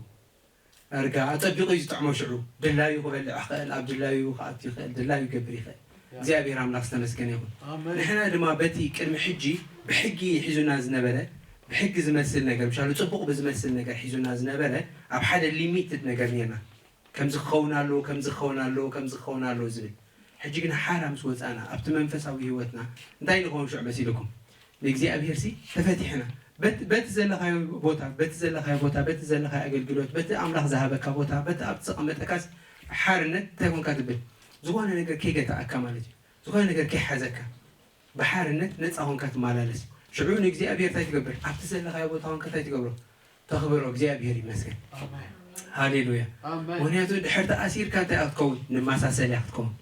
ዳርጋ ኣጸቢቑ እዩ ዝጥዕሞ። ሽዑ ድላዩ ክበልዕ ይኽእል፣ ኣብ ድላዩ ክኣቱ ይኽእል፣ ድላዩ ክገብር ይኽእል። እግዚኣብሔር ኣምላኽ ዝተመስገነ ይኹን። ኣሜን። ንሕና ድማ በቲ ቅድሚ ሕጂ ብሕጊ ሒዙና ዝነበረ፣ ብሕጊ ዝመስል ነገር፣ ምሻሉ ጽቡቕ ብዝመስል ነገር ሒዙና ዝነበረ፣ ኣብ ሓደ ሊሚትድ ነገር ነርና። ከምዚ ክኸውን ኣለዎ፣ ከምዚ ክኸውን ኣለዎ፣ ከምዚ ክኸውን ኣለዎ ዝብል። ሕጂ ግን ሓራ ምስ ወጻና፣ ኣብቲ መንፈሳዊ ህይወትና እንታይ ንኸውን ሽዑ መሲልኩም? ንእግዚኣብሔር ሲ ተፈቲሕና። በት-፣ በቲ ዘለኻዮ ቦታ፣ በቲ ዘለኻዮ ቦታ፣ በቲ ዘለኻዮ ኣገልግሎት፣ በቲ ኣምላኽ ዝሃበካ ቦታ፣ በቲ ኣብ ዝተቐመጠካስ ሓርነት እንታይ ኮንካ ትብል? ዝኾነ ነገር ከይገታኣካ ማለት እዩ። ዝኾነ ነገር ከይሓዘካ። ብሓርነት ነጻ ኮንካ ትመላለስ። ሽዑ ንእግዚኣብሔር እንታይ ትገብር? ኣብቲ ዘለኻዮ ቦታ ኮንካ እንታይ ትገብሮ? ተኽብሮ። እግዚኣብሔር ይመስገን። ኣሜን። ሃሌሉያ። ኣሜን። ምኽንያቱ ድሕር ተኣሲርካ እንታይ ክትከውን? ንመሳሰልያ ክትከውን።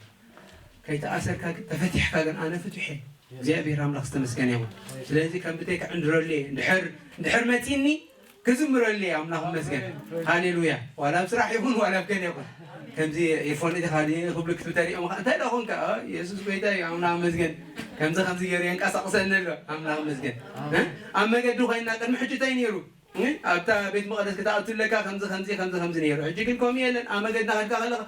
ከይተኣሰርካ ግን፣ ተፈቲሕካ ግን፣ ኣነ ፍቱሕ እየ። እግዚኣብሔር ኣምላኽ ዝተመስገነ ይኹን። ስለዚ ከም ብተይ ክዕንድረሉ እየ። እንድሕር፣ እንድሕር መጺኒ ክዝምረሉ እየ። ኣምላኽ ይመስገን። ኣሜን። ሃሌሉያ። ዋላ ኣብ ስራሕ ይኹን፣ ዋላ ኣብ ገለ ይኹን። ከምዚ ኤርፎን እቲ ካልእ ክብሉ ክትብተሪኦም ኸ-፣ እንታይ ደኣ ኾንካ? ኦ፣ የሱስ ጎይታ እዩ። ኣምላኽ ይመስገን። ከምዚ፣ ከምዚ ገይሩ የንቀሳቕሰኒ ኣሎ። ኣምላኽ ይመስገን። ኣሜን። እ? ኣብ መገዲ ኮይንና ቅድሚ ሕጂ እንታይ ነይሩ? እ? ኣብታ ቤት መቕደስ ክትኣቱ ኣለካ፣ ከምዚ፣ ከምዚ፣ ከምዚ፣ ከምዚ ነይሩ። ሕጂ ግን ከምኡ የለን። ኣብ መገድና ከድካ ከለኻ፣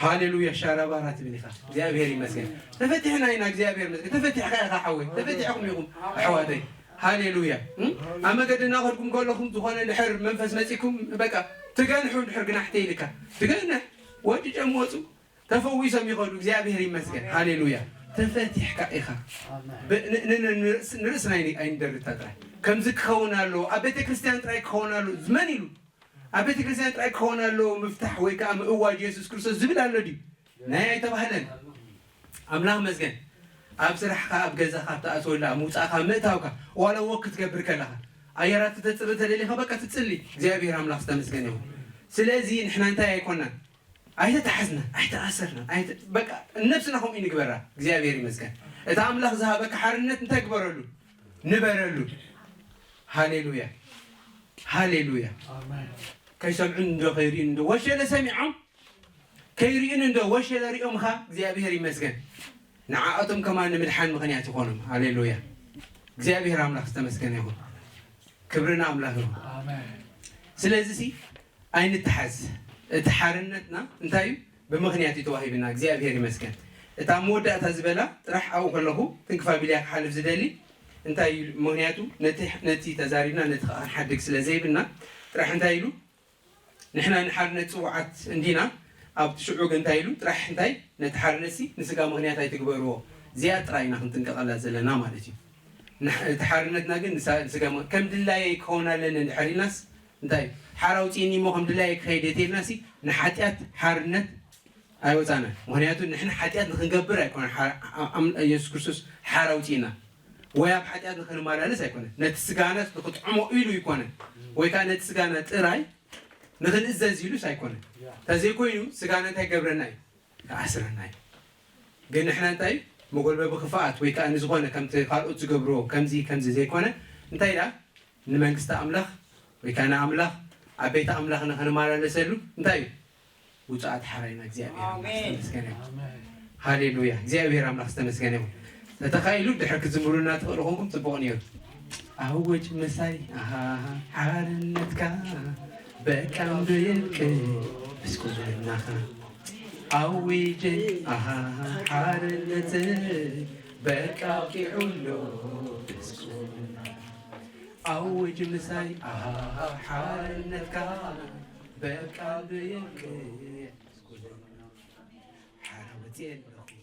ሃሌሉያ፣ ሻራባራ ትብል ኢኻ። እግዚኣብሔር ይመስገን። ተፈቲሕና ኢና፣ እግዚኣብሔር ይመስገን። ተፈቲሕካ ኢኻ ሓወይ፣ ተፈቲሕኩም ኢኹም ኣሕዋተይ። ሃሌሉያ። እ? ኣብ መገዲ እናኸድኩም ከለኹም ዝኾነ ድሕር መንፈስ መጺኩም፣ በቃ፣ ትገንሑ ድሕር ግናሕተ ኢልካ። ትገንሕ፣ ወዲ ጨም ወጹ፣ ተፈዊሶም ይኸዱ። እግዚኣብሔር ይመስገን። ሃሌሉያ። ተፈቲሕካ ኢኻ። ብ-፣ ን-፣ ን-፣ ን-፣ ንርእስ-፣ ንርእስና ኣይን-፣ ኣይንደርታ ጥራይ። ከምዚ ክኸውን ኣለዎ፣ ኣብ ቤተ ክርስቲያን ጥራይ ክኸውን ኣለዎ። መን ኢሉ? ኣብ ቤተ ክርስቲያን ጥራይ ክኸውን ኣለዎ ምፍታሕ ወይ ከዓ ምእዋጅ የሱስ ክርስቶስ ዝብል ኣሎ ድዩ? ናይ ኣይተባህለን። ኣምላኽ መስገን። ኣብ ስራሕካ፣ ኣብ ገዛኻ፣ ኣብ ተኣትወላ፣ ኣብ ምውፃእካ፣ ምእታውካ፣ ዋላ ወክ ክትገብር ከለኻ፣ ኣየራት ክተፅሪ ተደሊኻ፣ በቃ ትፅሊ። እግዚኣብሔር ኣምላኽ ዝተመስገነ ይኹን። ስለዚ ንሕና እንታይ ኣይኮናን? ኣይተታሓዝናን፣ ኣይተኣሰርናን፣ ኣይተ-፣ በቃ ነብስና ከምኡ ንግበራ። እግዚኣብሔር ይመስገን። እቲ ኣምላኽ ዝሃበካ ሓርነት እንታይ ግበረሉ? ንበረሉ። ሃሌሉያ። ሃሌሉያ። ኣሜን። ከይሰምዑን እንዶ ከይርእዩን እንዶ ወሸለ ሰሚዖም፣ ከይርእዩን እንዶ ወሸለ ሪኦምኻ፣ እግዚኣብሔር ይመስገን። ንዓኣቶም ከማን ንምድሓን ምኽንያት ይኾኖም። ሃሌሉያ። እግዚኣብሔር ኣምላኽ ዝተመስገነ ይኹን። ክብሪ ንኣምላኽ ይኹን። ኣሜን። ስለዚ ሲ ኣይንተሓዝ። እቲ ሓርነትና እንታይ እዩ? ብምኽንያት እዩ ተዋሂብና። እግዚኣብሔር ይመስገን። እታ መወዳእታ ዝበላ ጥራሕ ኣብኡ ከለኹ ትንክፍ ኣቢለያ ክሓልፍ ዝደሊ እንታይ እዩ? ምኽንያቱ ነቲ፣ ነቲ ተዛሪብና ነቲ ከዓ ክንሓድግ ስለ ዘይብልና ጥራሕ እንታይ ኢሉ? ንሕና ንሓርነት ጽውዓት እንዲና። ኣብቲ ሽዑ ግን እንታይ ኢሉ? ጥራሕ እንታይ? ነቲ ሓርነትሲ ንስጋ ምኽንያት ኣይትግበርዎ። እዚኣ ጥራይ ኢና ክንጥንቀቐላ ዘለና ማለት እዩ። ንሕ-፣ እቲ ሓርነትና ግን ንሳ-፣ ንስጋ ምኽ-፣ ከም ድላየይ ክኸውን ኣለኒ እንድሕር ኢልናስ እንታይ እዩ? ሓራ ኣውፅእኒ እሞ ከም ድላየይ ክኸይድ እየ ተይልናሲ ንሓጢኣት ሓርነት ኣይወፃናን። ምኽንያቱ ንሕና ሓጢኣት ንክንገብር ኣይኮነን ሓ-፣ ኣ-፣ ኣም-፣ የሱስ ክርስቶስ ሓራ ኣውፅእና። ወይ ኣብ ሓጢኣት ንክንመላለስ ኣይኮነን። ነቲ ስጋናስ ንክጥዕሞ ኢሉ ኣይኮነን። ወይ ከዓ ነቲ ስጋና ጥራይ ንክንእዘዝ ኢሉስ ኣይኮነን። እንተዘይኮይኑ ስጋና እንታይ ይገብረና እዩ? ይኣስረና እዩ። ግን ንሕና እንታይ እዩ? መጎልበቢ ክፍኣት ወይ ከዓ ንዝኾነ ከምቲ ካልኦት ዝገብርዎ ከምዚ ከምዚ ዘይኮነ እንታይ ኢላ ንመንግስቲ ኣምላኽ ወይ ከዓ ንኣምላኽ ኣብ ቤተ ኣምላኽ ንኽንመላለሰሉ እንታይ እዩ ውፅኣት ሓራይና እግዚኣብሔር ኣምላኽ ዝተመስገነ ይኹን። ሃሌሉያ እግዚኣብሔር ኣምላኽ ዝተመስገነ ይኹን። ተተኻኢሉ ድሕር ክዝምሩና ትኽእሉ ኮንኩም ፅቡቕ ነይሩ። ኣወጅ ምሳይ ኣሃ ሓርነትካ በቃ እንዶ የብቅዕ ብስኩልናኻ ኣዊጅ ኣሃ ሓርነት በቃ ቂዑሎ ብስኩልና ኣውጅ ምሳይ ኣሃ ሓርነትካ በቃ ብየብቅዕ ሓራ ወፅየ ኣለኹ